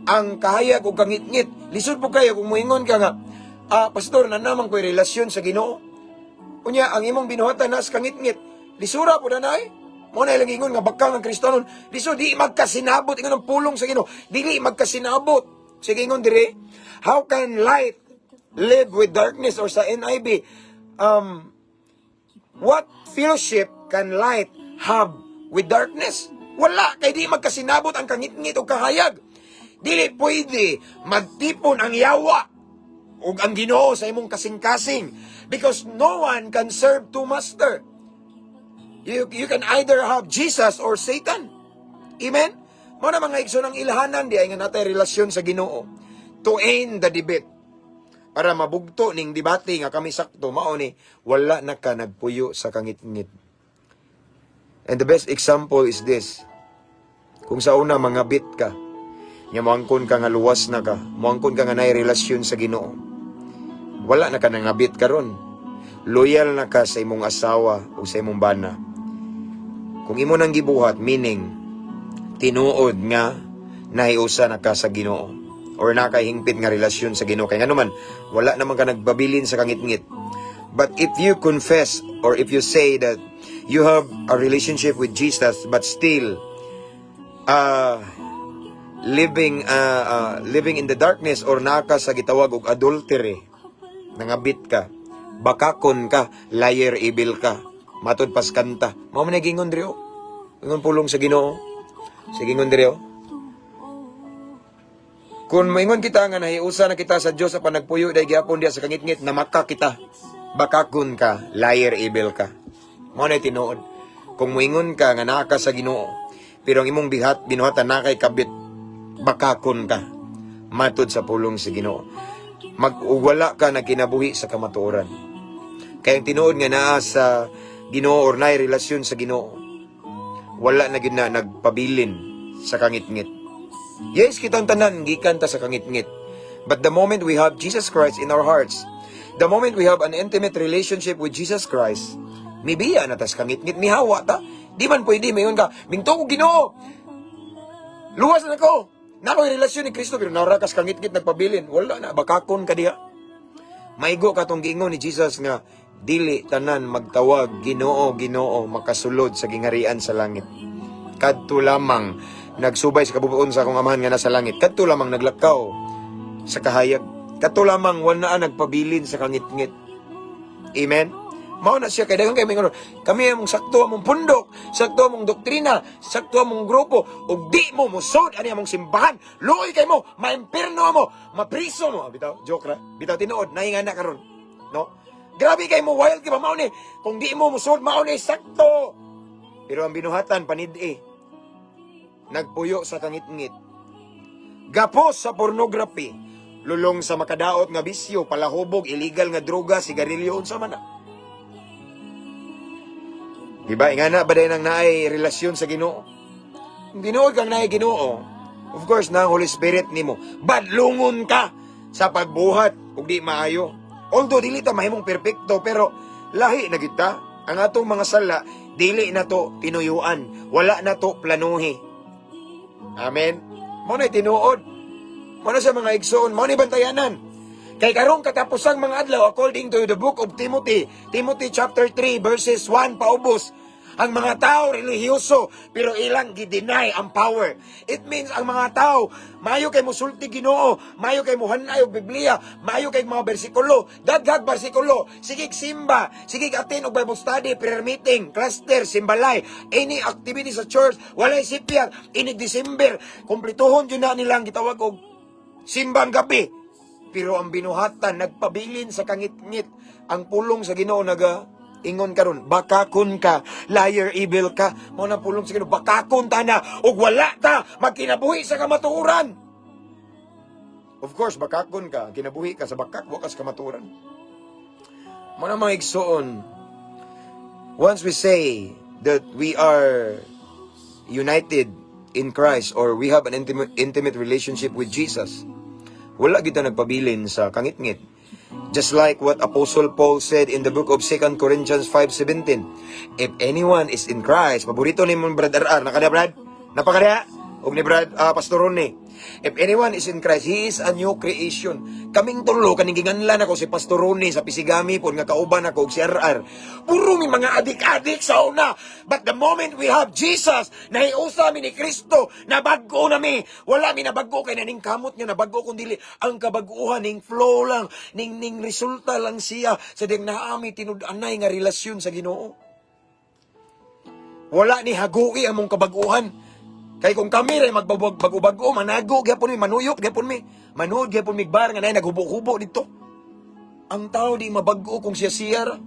ang kahayag ug kangitngit. Lisod pud kayo kung muingon ka nga, "Ah, pastor, naa naman ko'y relasyon sa Ginoo." Unya, ang imong binuhatan nas kangitngit. Lisura pud na eh. Mao na ilang ingon nga bakang ang Kristohanon. Lisod, di magkasinabot ingon ang pulong sa Ginoo. Dili magkasinabot. Sige, ingon dire, how can light live with darkness? Or sa NIV, what fellowship can light have with darkness? Wala, kay di magkasinabot ang kangitngit o kahayag. Dili pwede magtipon ang yawa ug ang Ginoo sa imong kasing-kasing because no one can serve two master. You can either have Jesus or Satan. Amen? Mao na, mga igsoon, ang ilhanan di ay nga natay relasyon sa Ginoo to end the debate. Para mabugto ning debate nga kami sakto, mao ni wala na ka nagpuyo sa kangitngit. And the best example is this. Kung sa una mangabit ka, nga moangkon ka nga luwas na ka, moangkon ka nga naay relasyon sa Ginoo. Wala na ka nangabit karon. Loyal na ka sa imong asawa o sa imong bana. Kung imo nang gibuhat, meaning tinuod nga nahiusa na ka sa Ginoo or nakahingpit nga relasyon sa Ginoo, kay ngano man wala naman ka nagpabilin sa kangitngit. But if you confess or if you say that you have a relationship with Jesus but still living in the darkness or naka sa gitawag og adultery, nangabit ka, bakakon ka, liar, evil ka, matud pas kanta. Mao man gingon diri oh. Ingon pulong sa Ginoo. Sige, ingon diri oh. Kung maingon kita nga nahiusa na kita sa Dios apan nagpuyo dai gyapon diya sa kangitngit, namaka kita. Bakakon ka, liar, evil ka. Mao na tinuod. Kung moingon ka nga naa ka sa Ginoo, pero ang imong binuhatan na kay kabit, bakakon ka. Matud sa pulong sa Ginoo. Mag wala ka nagkinabuhi sa kamatuoran. Kaya ang tinuod nga naa sa Ginoo or naay relasyon sa Ginoo, wala na gyud na nagpabilin sa kangitngit. Yes, kitang tanan gikan ta sa kangitngit. But the moment we have Jesus Christ in our hearts, the moment we have an intimate relationship with Jesus Christ, mibiya na tas kangitngit, mihawa ta. Di man pwede, mayon ka, "Mingto ko Ginoo. Luwas na ko. Na ako'y relasyon ni Kristo," pero naa ra kas kangitngit nagpabilin. Wala na, bakakon ka diha. Maigo ka tong giingon ni Jesus nga, "Dili tanan magtawag Ginoo, Ginoo makasulod sa gingarian sa langit. Kadto lamang nagsubay sa kabubut-on sa akong Amahan nga nasa langit. Kadto lamang naglakaw sa kahayag. Kadto lamang wala na nagpabilin sa kangitngit." Amen? Mao na siya kay daghan kay mingon, "Kami among sakto among pundok, sakto among doktrina, sakto among grupo, ug di mo musod ani among simbahan. Luoy kay mo, maimpirno mo, mapriso mo." Ah, bitaw, joke ra. Bitaw tinuod, nahinga na karon. No? Grabe kay mo, wild kay ba mao ni. Kung di mo musod, mao ni sakto. Pero ang binuhatan panid-i. Nagpuyo sa kangitngit. Gapos sa pornography, lulong sa makadaot nga bisyo, palahubog, illegal nga droga, sigarilyo, unsa man na. Diba? Ingana ba din ang naay relasyon sa Ginoo? Kung tinuod kang naay Ginoo, of course, na ang Holy Spirit nimo. Badlungon ka sa pagbuhat ug di maayo. Although dili ta mahimong perpekto, pero lahi na kita. Ang atong mga sala, dili na to tinuyuan. Wala na to planuhi. Amen. Mao na tinuod. Mao na sa mga igsoon, mao ni bantayanan. Kay karong katapusang mga adlaw, according to the book of Timothy, Timothy chapter 3 verses 1 paubos, ang mga tao relihiyoso pero ilang gi-deny ang power. It means ang mga tao maayo kay musulti Ginoo, maayo kay muhanay og Biblia, maayo kay mga bersikulo, daghag bersikulo, sige simba, sige attend og Bible study, prayer meeting, cluster, simbalay, any activity sa church, walay sipyat, inig December, kumplituhon jud na nilang gitawag og simbang gabi. Pero ang binuhatan nagpabilin sa kangitngit. Ang pulong sa Ginoo naga ingon karon, bakakon ka, liar, evil ka. Mao na pulong sa Ginoo, bakakon ta na ug wala ta magkinabuhi sa kamatuoran. Of course, bakakon ka, kinabuhi ka sa bakak, wa ka sa kamatuoran. Mao na, mga igsoon, once we say that we are united in Christ or we have an intimate relationship with Jesus, wala kita nagpabilin sa kangitngit. Just like what Apostle Paul said in the book of 2 Corinthians 5:17, "If anyone is in Christ," paborito ni mong Brad RR, nakada Brad? Napakada? Og ni Brad Pastor Ronnie. "If anyone is in Christ, he is a new creation." Kaming tulo, kaning ginganlan ako si Pastor Ronnie sa Pisigami po, nga kauban ako og si RR. Puro mi mga adik-adik sa una. But the moment we have Jesus, nahiusa mi ni Kristo, nabag-o na mi. Wala mi nabag-o kay naning kamot nga nabag-o kun dili ang kabaguhan ning flow lang, ning resulta lang siya sa ding naami tinud-anay nga relasyon sa Ginoo. Wala ni hagui among kabaguhan. Kay kung kami ray magbabag bago-bago, manago gyapon mi, manuyop gyapon mi. Manuod gyapon mi bar nga nay naghubo-hubo dito. Ang tao di mabag-o kung siya siya ra.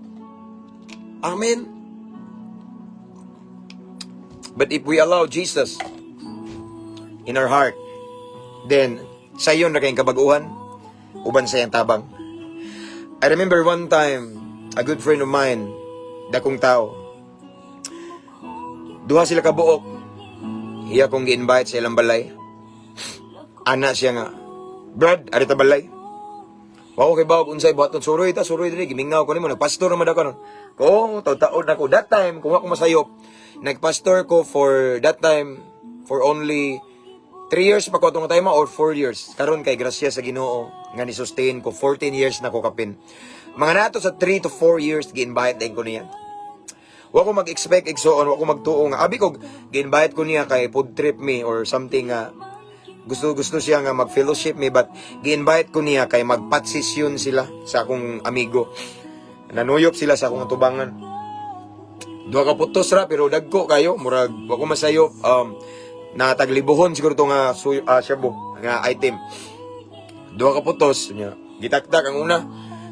Amen. But if we allow Jesus in our heart, then sayon na kayong kabaguhan, uban sa iyang tabang. I remember one time, a good friend of mine, dakong tao, duha sila kabuok, iya kong gi-invite sa ilang balay. Ana siya nga, "Brad, ari ta balay." Wa ko kay bawag unsay buhaton, suroy ta, suroy diri, gimingaw ko nimo, nagpastor naman ako nun. Ko, taon na ko that time, kung ako masayop, nagpastor ko for that time for only 3 years pa ko atong time or 4 years. Karon kay grasya sa Ginoo nga ni sustain ko 14 years na ko kapin. Mga nato sa 3 to 4 years, gi-invite din ko niya. Wa ko mag-expect, igsoon, wa ko magtuo nga abi ko gi-invite ko niya kay food trip me or something nga gusto gusto siya nga mag-fellowship me, but gi-invite ko niya kay magpatsisyon sila sa akong amigo. Nanuyop sila sa akong tubangan. Duha ka putos ra pero dagko kayo, murag wa ko masayop, nataglibuhon siguro to nga suyo, shabu nga item. Duha ka putos nya. Gitaktak ang una.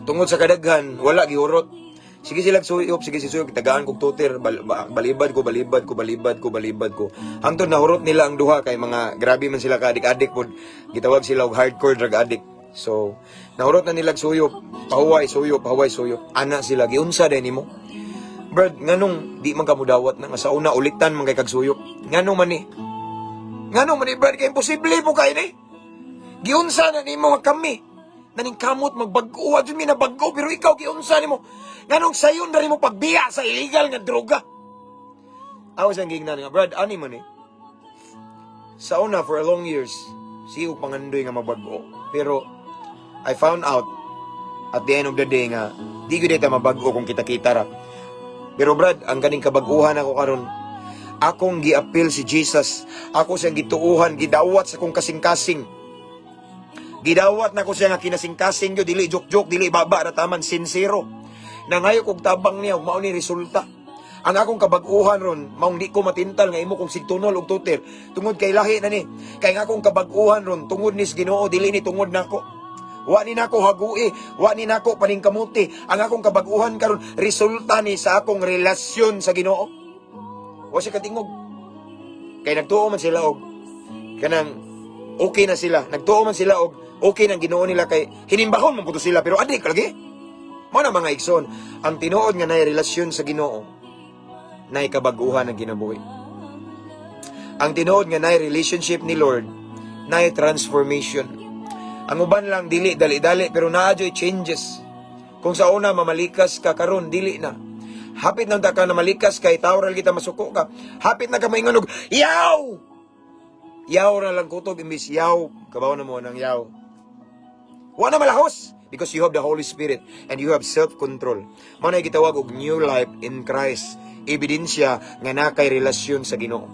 Tungod sa kadaghan, wala gihurot. Sige sila suyop, sige si suyop, tagaan kog tutir, balibad ko, balibad ko, balibad ko, balibad ko. Hangtod nahurot nila ang duha kay mga grabe man sila ka adik-adik pod. Gitawag sila og hardcore drug addict. So, nahurot na nila suyop, pahuway suyop, pahuway suyop. Ana sila, giunsa din nimo? "Brad, nganong di man ka mudawat na nga sa una ulitan man kay kag suyop? Nganong man ni? Nganong man ni, Brad, kay imposible po kay ni? Giunsa na nimo nga kami naning kamot magbag-o, adto mi nabag-o, pero ikaw giunsa nimo? Nganong sayon na nimo pagbiya sa illegal nga droga?" Ako siyang gingnan nga, "Brad, ani man eh. Sa una, for a long years, sigo pangandoy nga mabag-o. Pero, I found out, at the end of the day nga, di ko dita mabag-o kung kita-kita ra. Pero Brad, ang kaning kabag-uhan ako karon, akong giapil si Jesus, ako siyang gituuhan, gidawat sa akong kasing-kasing. Gidawat na ko siya nga kinasing-kasing yo, dili joke-joke, dili baba ra taman, sincero. Nangayo kog tabang niya, ug mao ni resulta. Ang akong kabag-uhan ron, maong di ko matintal nga imo kong sigtunol og tutir, tungod kay lahi na ni. Kay nga akong kabag-uhan ron, tungod ni sa Ginoo, dili ni tungod nako. Wa ni nako hagui, wa ni nako paningkamuti. Ang akong kabag-uhan karon, resulta ni sa akong relasyon sa Ginoo." Wa siya katingog. Kay nagtuo man sila og kanang okay na sila. Nagtuo man sila og okay nang Ginoo nila kay hinimbahon man puto sila, pero adik lagi. Mao na, mga igsoon, ang tinuod nga nay relasyon sa Ginoo, nay kabag-uhan ang kinabuhi. Ang tinuod nga nay relationship ni Lord, nay transformation. Ang uban lang dili dali-dali pero naa joy changes. Kung sa una mamalikas ka, karon dili na. Hapit na ka na malikas kay tao ra kita masuko ka. Hapit na ka maingon og yaw. Yaw ra lang kutob imbis yaw, kabaw na mo ng yaw. Wa na malahos because you have the Holy Spirit and you have self-control. Mao na gitawag og new life in Christ. Ebidensya nga naa kay relasyon sa Ginoo.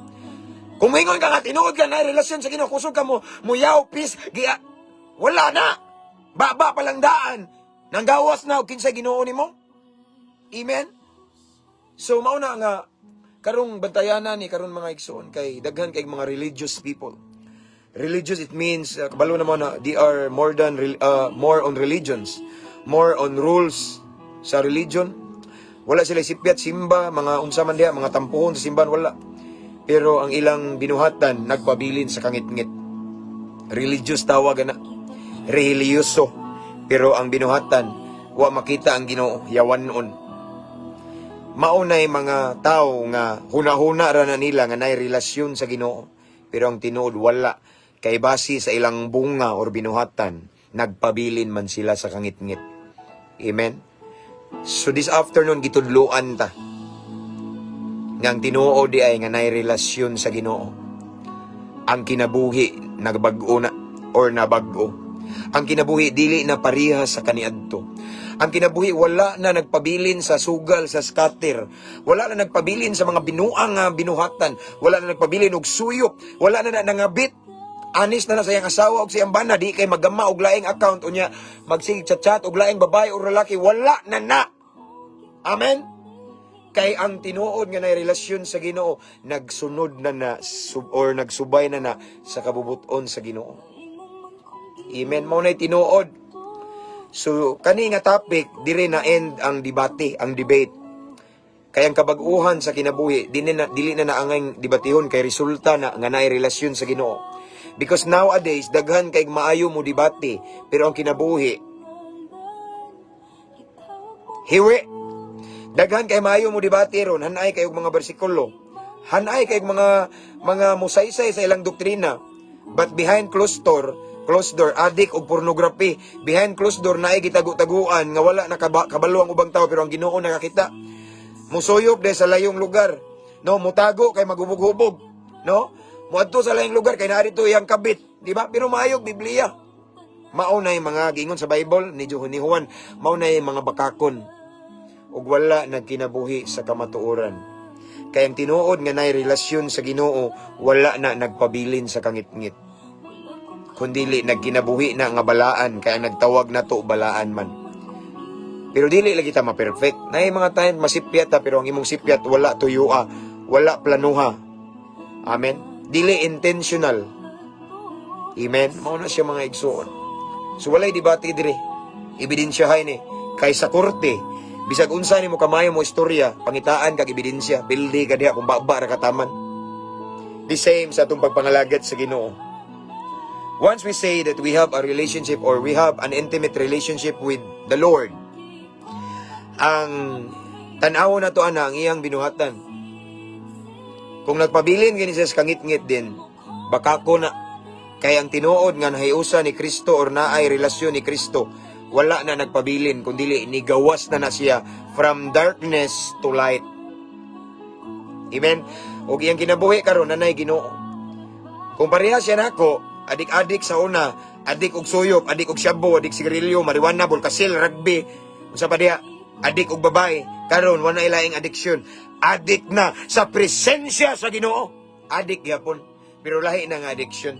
Kung moingon ka nga tinuod ka na relasyon sa Ginoo, kusog ka mo muyaw peace gia, wala na. Baba pa lang daan. Nanggawas na og kinsa Ginoo nimo. Amen. So mao na nga karong bantayanan ni karon, mga igsoon, kay daghan kay mga religious people. Religious, it means kabalo na mo na they are more on religions, more on rules sa religion. Wala sila sipyat simba, mga unsa man diha, mga tampuhon sa simbahan, wala. Pero ang ilang binuhatan nagpabilin sa kangitngit. Religious tawag na. Religyoso. Pero ang binuhatan, wa makita ang Ginoo, yawan-on. Maunay mga tao nga huna-huna ra na nila nga nay relasyon sa Ginoo. Pero ang tinuod wala. Kay base sa ilang bunga or binuhatan, nagpabilin man sila sa kangitngit. Amen. So this afternoon, gitudloan ta nga ang tinuod di ay nga nay relasyon sa Ginoo. Ang kinabuhi nagbag-o na or nabag-o. Ang kinabuhi dili na pareha sa kaniadto. Ang kinabuhi wala na nagpabilin sa sugal, sa scatter. Wala na nagpabilin sa mga binuang nga binuhatan. Wala na nagpabilin og suyop. Wala na nangabit. Anis na na sa iyang asawa og siyang bana, di kay magama og laing account, unya magsige chat-chat og laing babae o lalaki, wala na na. Amen. Kay ang tinuod nga nay relasyon sa Ginoo, nagsunod na na sub, or nagsubay na na sa kabubuton sa Ginoo. Amen. Mao nay tinuod. So kani nga topic, diri na end ang debate, ang debate. Kay ang kabag-uhan sa kinabuhi, dili na naangay debatihon kay resulta na nga naay relasyon sa Ginoo. Because nowadays daghan kay maayo mo debate, pero ang kinabuhi hiwi. Daghan kay maayo mo debate ron, hanay kay og mga bersikulo. Hanay kay mga musaysay sa ilang doktrina. But behind closed door, adik og pornography. Behind closed door, naay gitago-taguan nga wala nakabalo ang ubang tao pero ang Ginoo nakakita. Musuyop de sa layong lugar. No, mutago kay magubog-hubog. No? Muadto sa layong lugar kay naa dito iyang kabit, di ba? Pero maayog Biblia. Mao na yung mga giingon sa Bible ni Juan, mao na yung mga bakakon ug wala nagkinabuhi sa kamatuoran. Kay ang tinuod nga nay relasyon sa Ginoo, wala na nagpabilin sa kangitngit. Kundili nagkinabuhi na nga balaan, kaya nagtawag na to balaan man. Pero dili lagi ta ma-perfect. Naay mga time masipyat ta, pero ang imong sipyat wala tuyua, wala planuha. Amen. Dili intentional. Amen. Mao na siya, mga igsuon. So walay debate diri. Ebidensyahay ni. Kay sa korte, bisag unsa nimo kamayo mo istorya, pangitaan kag ebidensya, bildi ka diha kung baba ra kataman. The same sa atong pagpangalagad sa Ginoo. Once we say that we have a relationship or we have an intimate relationship with the Lord, ang tan-awon nato ana ang iyang binuhatan. Kung nagpabilin gani siya sa kangitngit din, bakako na. Kay ang tinuod nga nahiusa ni Kristo or naay relasyon ni Kristo, wala na nagpabilin kundili nigawas na na siya from darkness to light. Amen. Ug iyang kinabuhi karon nanay Ginoo. Kung pareha siya nako, adik-adik sa una, adik og suyop, adik og shabu, adik sigarilyo, marijuana, bulkasil, rugby, unsa pa diha, adik og babae. Karon wala ilaing addiction. Adik na sa presensya sa Ginoo. Adik gyapon, pero lahi na nga addiction.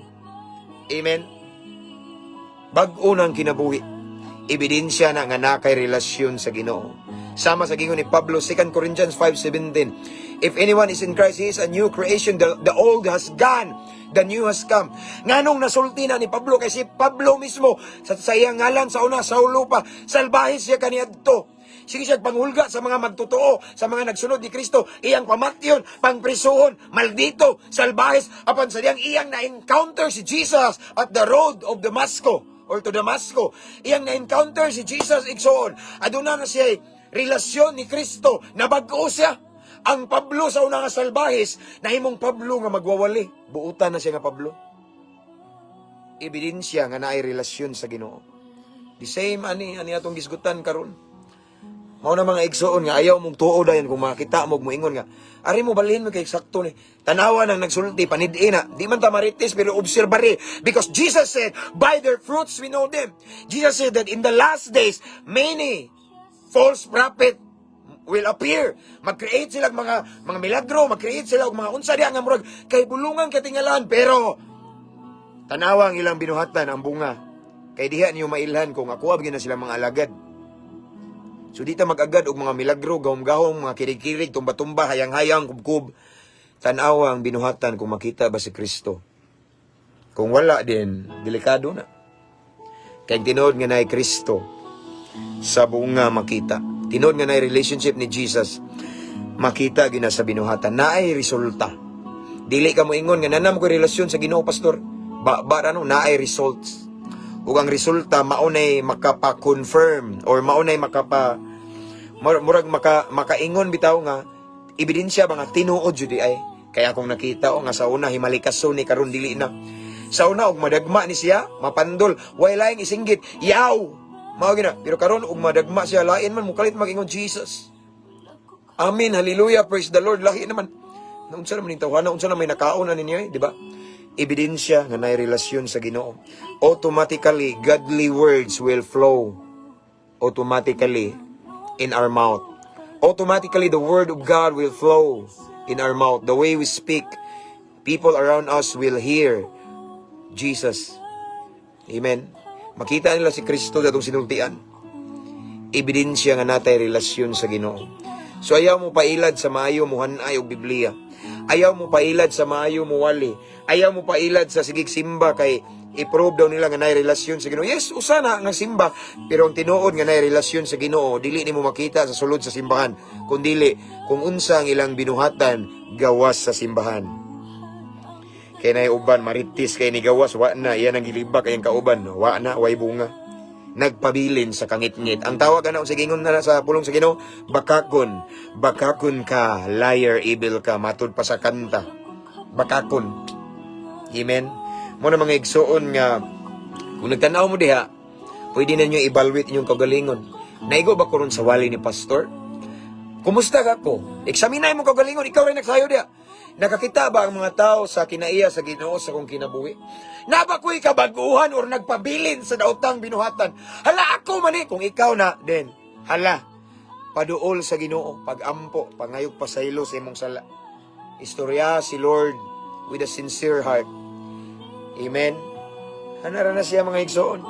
Amen. Bag-o nang kinabuhi. Ebidensya na nga nakay relasyon sa Ginoo. Sama sa gingon ni Pablo, 2 Corinthians 5:17. "If anyone is in Christ, he is a new creation. The old has gone, the new has come." Nganong nasulti na ni Pablo? Kay si Pablo mismo, sa iyang ngalan sa una, Saulo pa, salbahe siya kaniadto. Sige siya panghulga sa mga magtotoo, sa mga nagsunod ni Kristo, iyang pamatyon, pangprisuhon, maldito, salbahes, apan sa diyang iyang na-encounter si Jesus at the road of Damasco or to Damasco. Iyang na-encounter si Jesus, igsoon. Aduna na siya relasyon ni Kristo, nabag-o siya. Ang Pablo sa una nga salbahes, nahimong Pablo nga magwawali. Buutan na siya nga Pablo. Ebidensya nga naay relasyon sa Ginoo. The same ani atong gisgutan karon. Mao na, mga igsoon, nga ayaw mong tuo dayon kung makita mo moingon nga ari mo balhin mo kay sakto ni. Tanawa nang nagsulti, panid na. Di man ta marites, pero obserbare, because Jesus said, "By their fruits we know them." Jesus said that in the last days many false prophet will appear. Mag-create sila og mga milagro, mag-create sila og mga unsa diha nga murag kay bulungan katingalan, pero tanawa ang ilang binuhatan, ang bunga. Kay diha niyo mailhan kung ako na sila mga alagad. So di ta mag-agad og mga milagro, gahom-gahom, mga kirig-kirig, tumba-tumba, hayang-hayang, kubkub. Tanawa ang binuhatan kung makita ba si Kristo. Kung wala din, delikado na. Kay tinuod nga naay Kristo, sa bunga makita. Tinuod nga naay relationship ni Jesus, makita gina sa binuhatan. Naay resulta. Dili ka mo ingon nga nanam ko relasyon sa Ginoo, pastor. Ba ano, naay results. Ug ang resulta maunay makapa-confirm or maunay murag makaingon bitaw nga ebidensya ba nga tinuod jud ay. Kaya akong nakita o nga sa una himalikaso ni, karon dili na. Sa una og madagma ni siya, mapandol, way laing isinggit, yaw. Mao gina, pero karon ug madagma siya, lain man mukalit mag-ingon, "Jesus. Amen, hallelujah, praise the Lord." Lahi naman. Naunsa naman ning tawhana, unsa na may nakaon na ninyo eh, di ba? Ebidensya nga naay relasyon sa Ginoo. Automatically, godly words will flow automatically in our mouth. Automatically, the word of God will flow in our mouth. The way we speak, people around us will hear Jesus. Amen. Makita nila si Kristo sa atong sinultian. Ebidensya nga natay relasyon sa Ginoo. So ayaw mo pailad sa maayo muhanay og Biblia. Ayaw mo pailad sa maayo muwali. Ayaw mo pailad sa sigig simba kay i-prove daw nila nga naay relasyon sa Ginoo. Yes, usa na nga simba, pero ang tinuod nga naay relasyon sa Ginoo dili nimo makita sa sulod sa simbahan, kundili kung unsa ang ilang binuhatan gawas sa simbahan. Kay naay uban maritis kay ni gawas, wa na iyan ang gilibak kay ang kauban, wa na, way bunga. Nagpabilin sa kangitngit. Ang tawag ana sa gingon na sa pulong sa Ginoo, bakakon. Bakakon ka, liar, evil ka, matud pa sa kanta. Bakakon. Amen. Mo na, mga igsuon, nga kung nagtanaw mo diha, pwede na ninyo evaluate inyong kaugalingon. Naigo ba ko ron sa wali ni pastor? Kumusta ka ko? Eksaminay mo kaugalingon, ikaw rin nagsayo diha. Nakakita ba ang mga tao sa kinaiya sa Ginoo sa kong kinabuhi? Naba ko'y kabaguhan or nagpabilin sa daotang binuhatan? Hala, ako man eh. Kung ikaw na, then, hala, paduol sa Ginoo, pagampo, pangayog pasaylo sa imong sala. Istorya si Lord with a sincere heart. Amen. Hanara na siya, mga igsoon.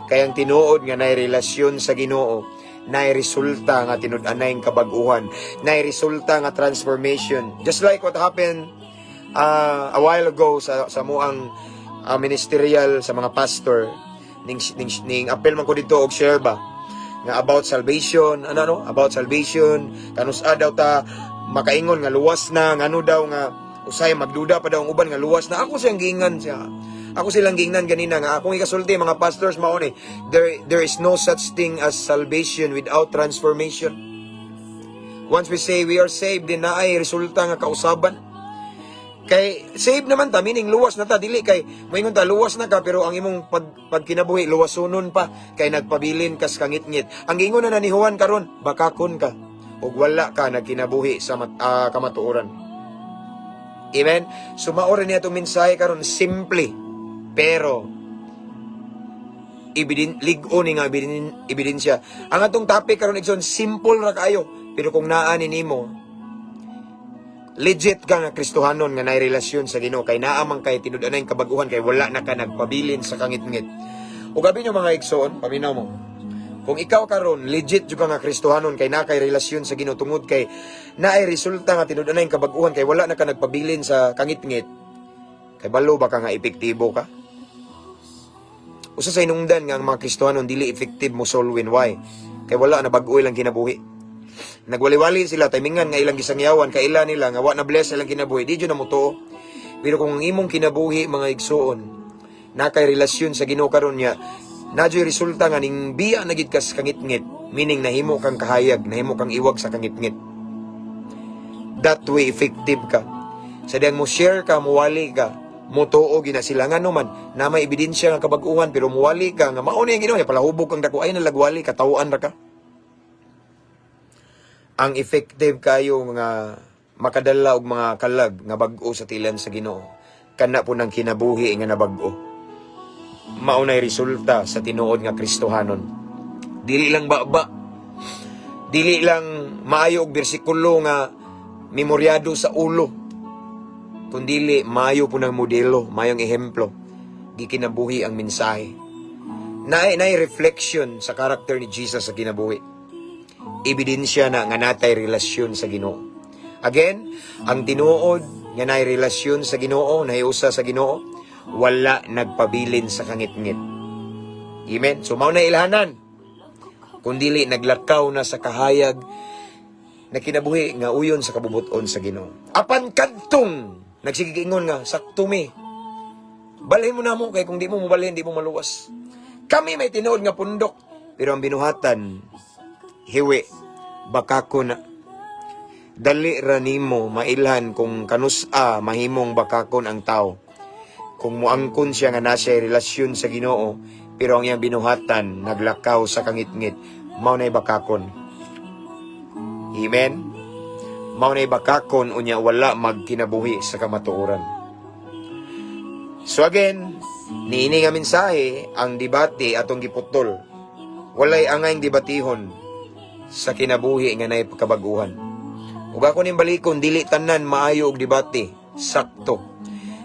Kaya ang tinuod nga nay relasyon sa Ginoo, nay resulta nga tinud-anay kabag-uhan, nay resulta nga transformation. Just like what happened a while ago sa muang ministerial sa mga pastor ning apel man ko dito og share ba nga about salvation, ano no, about salvation, kanus-a daw ta makaingon nga luwas na, ngano daw nga usay magduda pa daw ang uban nga luwas na. Ako silang giingnan ganina nga akong ikasulti mga pastors mao ni there is no such thing as salvation without transformation. Once we say we are saved, then naay resulta nga kausaban. Kay save naman ta, meaning luwas na ta, dili kay moingon ta luwas na ka pero ang imong pagkinabuhi luwasunon pa kay nagpabilin kas kangitngit. Ang giingon na ni Juan karon, bakakon ka ug wala ka nagkinabuhi sa kamatuoran. Amen. So mao rin niya itong mensahe karon, simple pero lig-o ni nga ebidensya. Ang atong topic karon, igsoon, simple ra kaayo, pero kung naa ni nimo, legit ka nga Kristohanon nga naay relasyon sa Ginoo kay naa man kay tinud-anay kabaguhan kay wala na ka nagpabilin sa kangitngit. Ug gabi nyo, mga igsoon, paminaw mo. Kung ikaw karon legit jud ka nga Kristohanon kay naa kay relasyon sa Ginoo tungod kay naay resulta nga tinud-anay kabaguhan kay wala na ka nagpabilin sa kangitngit, kay balo ba ka nga epektibo ka? Usa sa hinungdan nga ang mga Kristohanon dili effective mo soul win, why? Kay wala na bag-o ilang kinabuhi. Nagwali-wali sila, timingan nga ilang gisangyawan, kaila nila nga wa na bless ilang kinabuhi, di jud na motuo. Pero kung ang imong kinabuhi, mga igsuon, na kay relasyon sa Ginoo karon niya, na juy resulta nga ning biya na gid kas kangitngit, meaning nahimo kang kahayag, nahimo kang iwag sa kangitngit. That way effective ka. Sa diyang mo share ka, muwali ka, mutuo gina sila, ngano man na may ebidensya nga kabag-uhan, pero muwali ka nga mao ni ang Ginoo, palahubog kang dako ay nalagwali katawhan ra ka. Ang effective kayo nga makadala og mga kalag nga bag-o sa tilan sa Ginoo, kana po ng kinabuhi nga nabag-o, mao nay resulta sa tinuod nga Kristohanon. Dili lang baba, dili lang maayo og bersikulo nga memoryado sa ulo, kundili maayo po ng modelo, maayong ehemplo, gikinabuhi ang mensahe, naay reflection sa karakter ni Jesus sa kinabuhi. Ebidensya na nga natay relasyon sa Ginoo. Again, ang tinuod nga naay relasyon sa Ginoo, nahiusa sa Ginoo, wala nagpabilin sa kangitngit. Amen. So mao na ilhanan. Kundili naglakaw na sa kahayag na kinabuhi nga uyon sa kabubuton sa Ginoo. Apan kadtong nagsigigingon nga sakto mi. Balhin mo na mo kay kung di mo mobalhin, di mo maluwas. Kami may tinuod nga pundok, pero ang binuhatan hiwi, bakako na. Dali ra nimo mailhan kung kanus-a mahimong bakakon ang tao. Kung muangkon siya nga nasa relasyon sa Ginoo, Pero ang iyang binuhatan naglakaw sa kangitngit, mao nay bakakon. Amen. Mao nay bakakon unya wala magkinabuhi sa kamatuoran. So again, niini nga mensahe, ang debate atong giputol. Walay angayng debatihon sa kinabuhi nga naay pagkabaguhan. Ug ako ning balikon, dili tanan maayo og debate, sakto.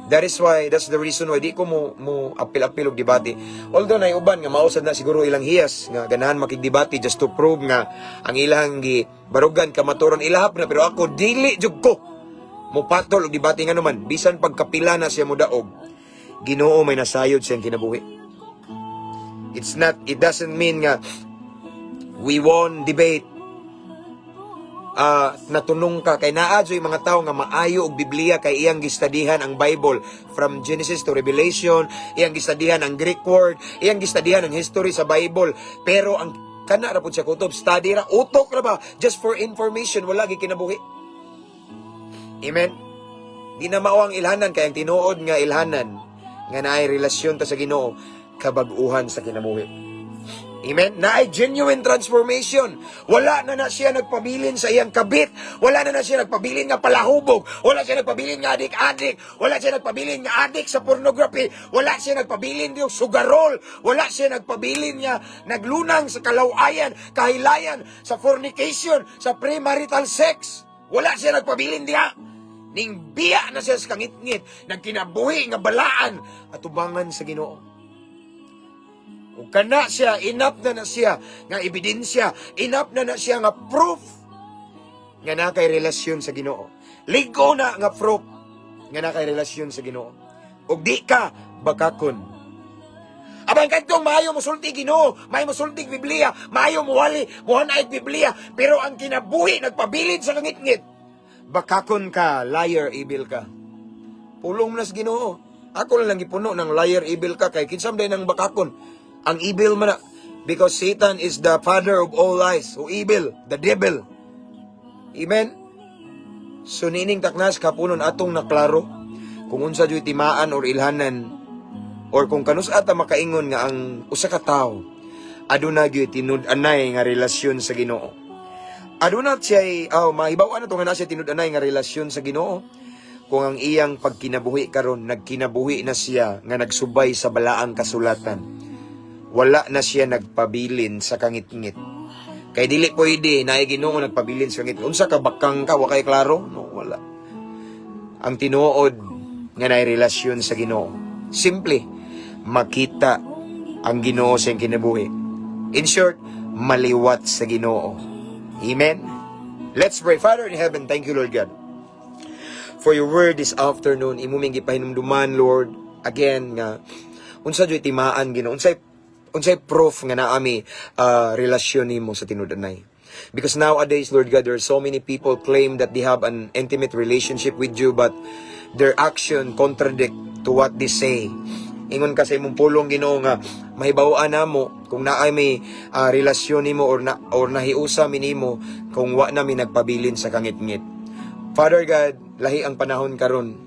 That is why, that's the reason why di ko mo apil-apil og debate. Although nay uban nga mao sad na siguro ilang hiyas nga ganahan makigdebate just to prove nga ang ilang gi barugan kamatuoran ilahap na, pero ako dili jud ko mo patol og debate nga naman bisan pagkapila na siya modaog. Ginoo may nasayod siyang kinabuhi. It doesn't mean nga we won debate, natunong ka, kay naa yung mga tao nga maayo og Biblia kay iyang gistadihan ang Bible from Genesis to Revelation, iyang gistadihan ang Greek word, iyang gistadihan ang history sa Bible, pero ang kana ra pud siya kutob study ra, utok ra ba, just for information, wala gi kinabuhi. Amen. Di na mao ang ilhanan, kay ang tinuod nga ilhanan nga naay relasyon ta sa Ginoo, kabag-uhan sa kinabuhi. Amen? Naay genuine transformation. Wala na na siya nagpabilin sa iyang kabit. Wala na na siya nagpabilin nga palahubog. Wala siya nagpabilin nga adik-adik. Wala siya nagpabilin nga adik sa pornography. Wala siya nagpabilin yung sugarol. Wala siya nagpabilin nga naglunang sa kalawayan, kahilayan, sa fornication, sa premarital sex. Wala siya nagpabilin diha. Ning biya na siya sa kangitngit, nagkinabuhi nga balaan at tubangan sa Ginoo. Ug kana siya, enough na na siya nga ebidensya, enough na na siya nga proof nga naa kay relasyon sa Ginoo. Ligo na nga proof nga naa kay relasyon sa Ginoo. Ug di ka bakakon. Abang kadtong maayo mosulti Ginoo, maayo mosulti Biblia, maayo muwali, muhanay Biblia, pero ang kinabuhi nagpabilin sa kangitngit. Bakakon ka, liar, evil ka. Pulong na sa Ginoo. Ako lang gipuno ng liar, evil ka, kay kinsa man ng bakakon. Ang evil man na. Because Satan is the father of all lies. O evil, the devil. Amen? So niining taknas kapunon atong naklaro kung unsa juy timaan or ilhanan or kung kanus ata makaingon nga ang usa ka tawo aduna gyud tinud-anay nga relasyon sa Ginoo. Aduna siya, oh, mahibaw-an na to nga naa siya tinud-anay nga relasyon sa Ginoo kung ang iyang pagkinabuhi karon nagkinabuhi na siya nga nagsubay sa balaang kasulatan. Wala na siya nagpabilin sa kangitngit. Kay dili pwede na Ginoo nagpabilin sa kangitngit. Unsa ka, bakang ka, wa kay klaro? No, wala. Ang tinuod nga naay relasyon sa Ginoo, simple, makita ang Ginoo sa iyang kinabuhi. In short, maliwat sa Ginoo. Amen. Let's pray. Father in heaven, thank you, Lord God, for your word this afternoon. Imo ming gipahinumduman, Lord, again nga unsa jud timaan, Ginoo, unsay unsay proof nga naa mi relasyon nimo sa tinud-anay. Because nowadays, Lord God, there are so many people claim that they have an intimate relationship with you, but their action contradict to what they say. Ingon ka sa imong pulong, Ginoo, nga mahibaw-an namo kung naay may relasyon nimo or nahiusa mi nimo kung wa na mi nagpabilin sa kangitngit. Father God, lahi ang panahon karon.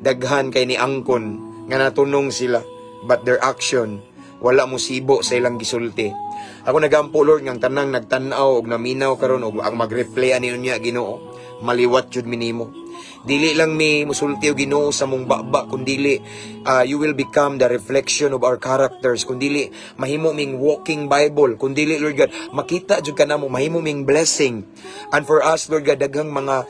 Daghan kay ni angkon nga natunong sila, but their action wala mo sibo sa ilang gisulti. Ako nagampo, Lord, nga ang tanang nagtan-aw og naminaw karon og ang mag-replay ani unya, Ginoo, maliwat jud mi nimo. Dili lang mi musulti og Ginoo sa mong baba, kundili you will become the reflection of our characters, kundili mahimo ming walking Bible, kundili, Lord God, makita jud ka namo, mahimo ming blessing. And for us, Lord God, daghang mga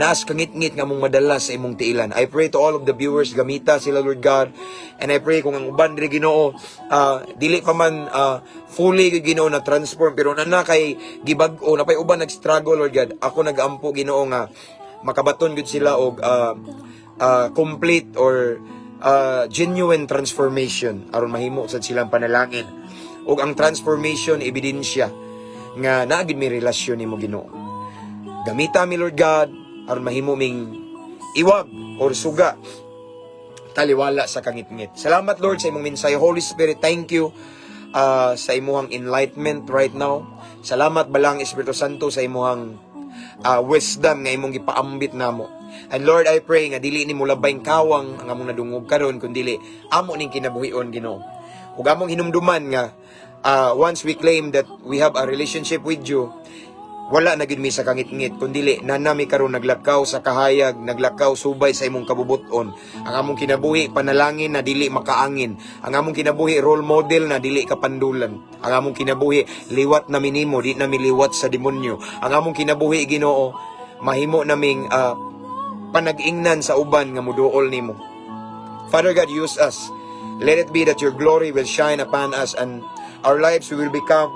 naas kangitngit nga mong madala sa imong tiilan. I pray to all of the viewers, gamita sila, Lord God. And I pray kung ang uban diri, Ginoo, dili pa man fully Ginoo na transform, pero na kay gibag-o, napay uban nag-struggle, Lord God. Ako nagampo, Ginoo, nga makabaton gud sila og complete or genuine transformation aron mahimo sad silang panalangin. Ug ang transformation ebidensya nga naa gid may relasyon nimo, Ginoo. Gamita mi, Lord God, aron mahimo ming iwag or suga taliwala sa kangitngit. Salamat, Lord, sa imong mensahe. Holy Spirit, thank you sa imuhang enlightenment right now. Salamat, Balaang Espiritu Santo, sa imuhang wisdom nga imong gipaambit namo. And Lord, I pray nga dili ni mo labayng kawang ang among nadungog karon, kundili amo ning kinabuhion, Ginoo. Ug among hinumduman nga once we claim that we have a relationship with you, wala na gid mi sa kangitngit, kundili nanami karon naglakaw sa kahayag, naglakaw subay sa imong kabubuton. Ang among kinabuhi, panalangin na dili makaangin. Ang among kinabuhi, role model na dili kapandulan. Ang among kinabuhi, liwat na minimo, di na miliwat sa demonyo. Ang among kinabuhi, Ginoo, mahimo naming panag-ingnan sa uban nga muduol nimo. Father God, use us. Let it be that your glory will shine upon us and our lives will become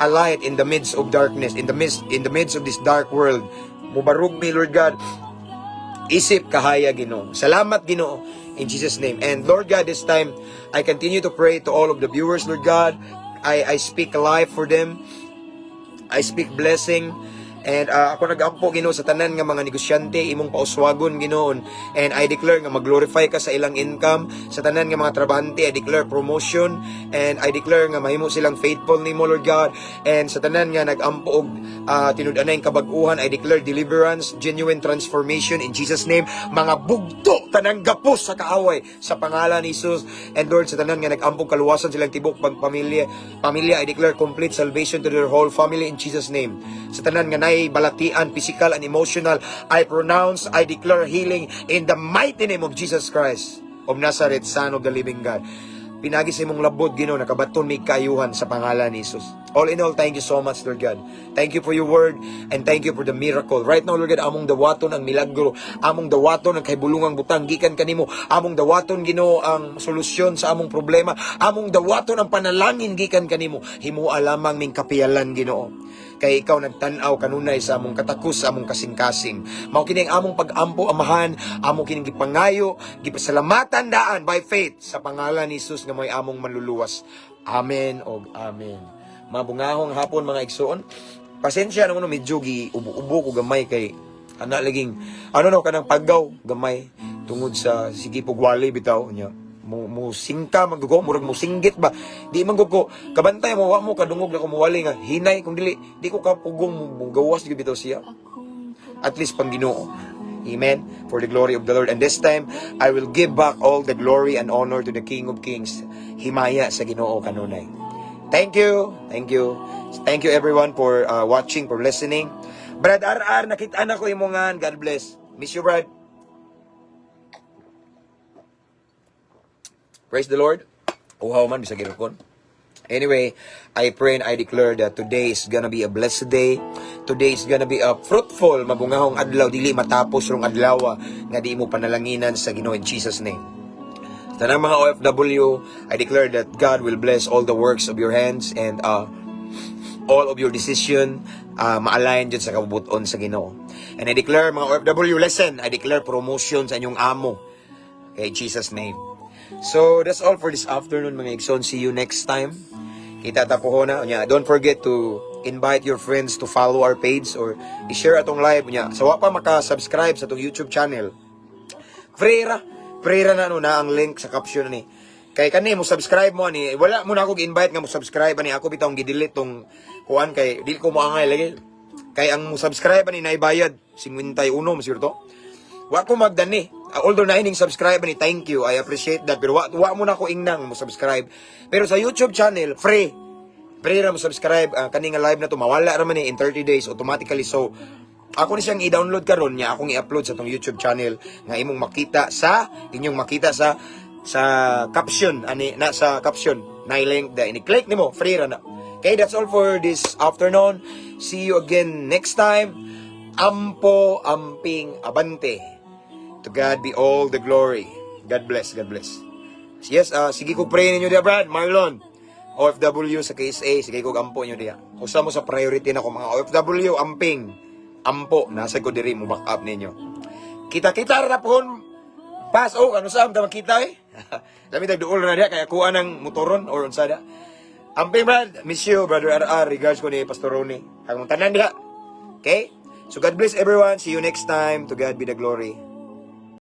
a light in the midst of darkness, in the midst of this dark world. Mubarog mi, Lord God, isip kahayag, Ginoo. Salamat, Ginoo, in Jesus' name. And Lord God, this time, I continue to pray to all of the viewers, Lord God. I speak life for them. I speak blessing. And ako nagampo, Ginoo, sa tanan nga mga negosyante, imong pauswagon, Ginoo. And I declare nga mag-glorify ka sa ilang income. Sa tanan nga mga trabahante, I declare promotion and I declare nga mahimo silang faithful nimo, Lord God. And sa tanan nga nagampo og tinud-anay kabag-uhan, I declare deliverance, genuine transformation in Jesus' name. Mga bugto tanang gapos sa kaaway sa pangalan ni Jesus. And Lord, sa tanan nga nag-ampo kaluwasan silang tibok pag pamilya, pamilya, I declare complete salvation to their whole family in Jesus' name. Sa tanan nga nay balatian, physical and emotional, I pronounce, I declare healing in the mighty name of Jesus Christ of Nazareth, Son of the living God. Pinagi sa imong labot, Ginoo, nakabaton mi kaayuhan sa pangalan ni Jesus. All in all, thank you so much, Lord God. Thank you for your word and thank you for the miracle. Right now, Lord God, among dawaton ang milagro, among dawaton ang kahibulungang butang gikan kanimo, among dawaton, Ginoo, ang solusyon sa among problema, among dawaton ang panalangin gikan kanimo. Himoa lamang ming kapiyalan, Ginoo. Kay ikaw nagtan-aw kanunay sa among katakos, sa among kasing-kasing. Mao kini ang among pag-ampo, Amahan, amo kining gipangayo, gipasalamatan daan by faith sa pangalan ni Jesus nga may among manluluwas. Amen og amen. Mabungahong hapon, mga igsoon. Pasensya na mo, medyo gi ubo-ubo ko gamay kay ana laging ano no kanang paggaw gamay tungod sa sige pugwali bitaw nya mo singka man ko, murag mo singgit ba. Di man ko kabantay mo, wa mo kadungog na ko muwali nga hinay. Kung dili, di ko kapugong mo gawas gyud bitaw siya. At least pang Ginoo. Amen. For the glory of the Lord. And this time, I will give back all the glory and honor to the King of Kings. Himaya sa Ginoo kanunay. Thank you. Thank you. Thank you, everyone, for watching, for listening. Brad RR, nakita na ko imongan. God bless. Miss you, Brad. Praise the Lord. Uhaw man, bisag irukon. Anyway, I pray and I declare that today is gonna be a blessed day. Today is gonna be a fruitful, mabungahong adlaw, dili matapos rong adlaw nga di mo panalanginan sa Ginoo in Jesus' name. Sa tanang mga OFW, I declare that God will bless all the works of your hands and all of your decision ma-align dyan sa kabubuton sa Ginoo. And I declare, mga OFW, listen, I declare promotion sa inyong amo. Okay, in Jesus' name. So, that's all for this afternoon, mga igsoon. See you next time. Kita ta puhona. Unya, don't forget to invite your friends to follow our page or i-share atong live. Unya, sa wa pa maka-subscribe sa atong YouTube channel, free ra. Free ra na no na ang link sa caption ni. Kay kani mo subscribe mo ani, wala mo na ako gi-invite nga mo subscribe ani. Ako bitawng gi-delete tong kuan kay di ko moangay lagi. Kay ang mo subscribe ani naibayad 51 mo to. Wa ko magdani. Although na ining subscribe ani, thank you. I appreciate that. Pero wa mo na ko ingnang mo subscribe. Pero sa YouTube channel, free. Free ra mo subscribe. Kani nga live na to mawala ra man ni in 30 days automatically. So ako ni siyang i-download karon niya, akong i-upload sa tong YouTube channel nga imong makita sa inyong makita sa caption ani na, sa caption na link da, ini-click nimo, free ra na. Okay, that's all for this afternoon. See you again next time. Ampo, amping, abante. To God be all the glory. God bless, God bless. Yes, sige ko pray ninyo diya, Brad, Marlon. OFW sa KSA, sige ko ampo niyo diya. Usa mo sa priority na ko, mga OFW, amping. Ampo, nasa ko diri mo back up ninyo. Kita-kita ra pohon. Pass, oh, ano sa ta makita eh. Lami tag duol na diya kaya kuha ng motoron or unsa da. Amping, Brad, miss you, Brother RR, regards ko ni Pastor Ronnie. Kag tanan diha. Okay? So God bless everyone. See you next time. To God be the glory.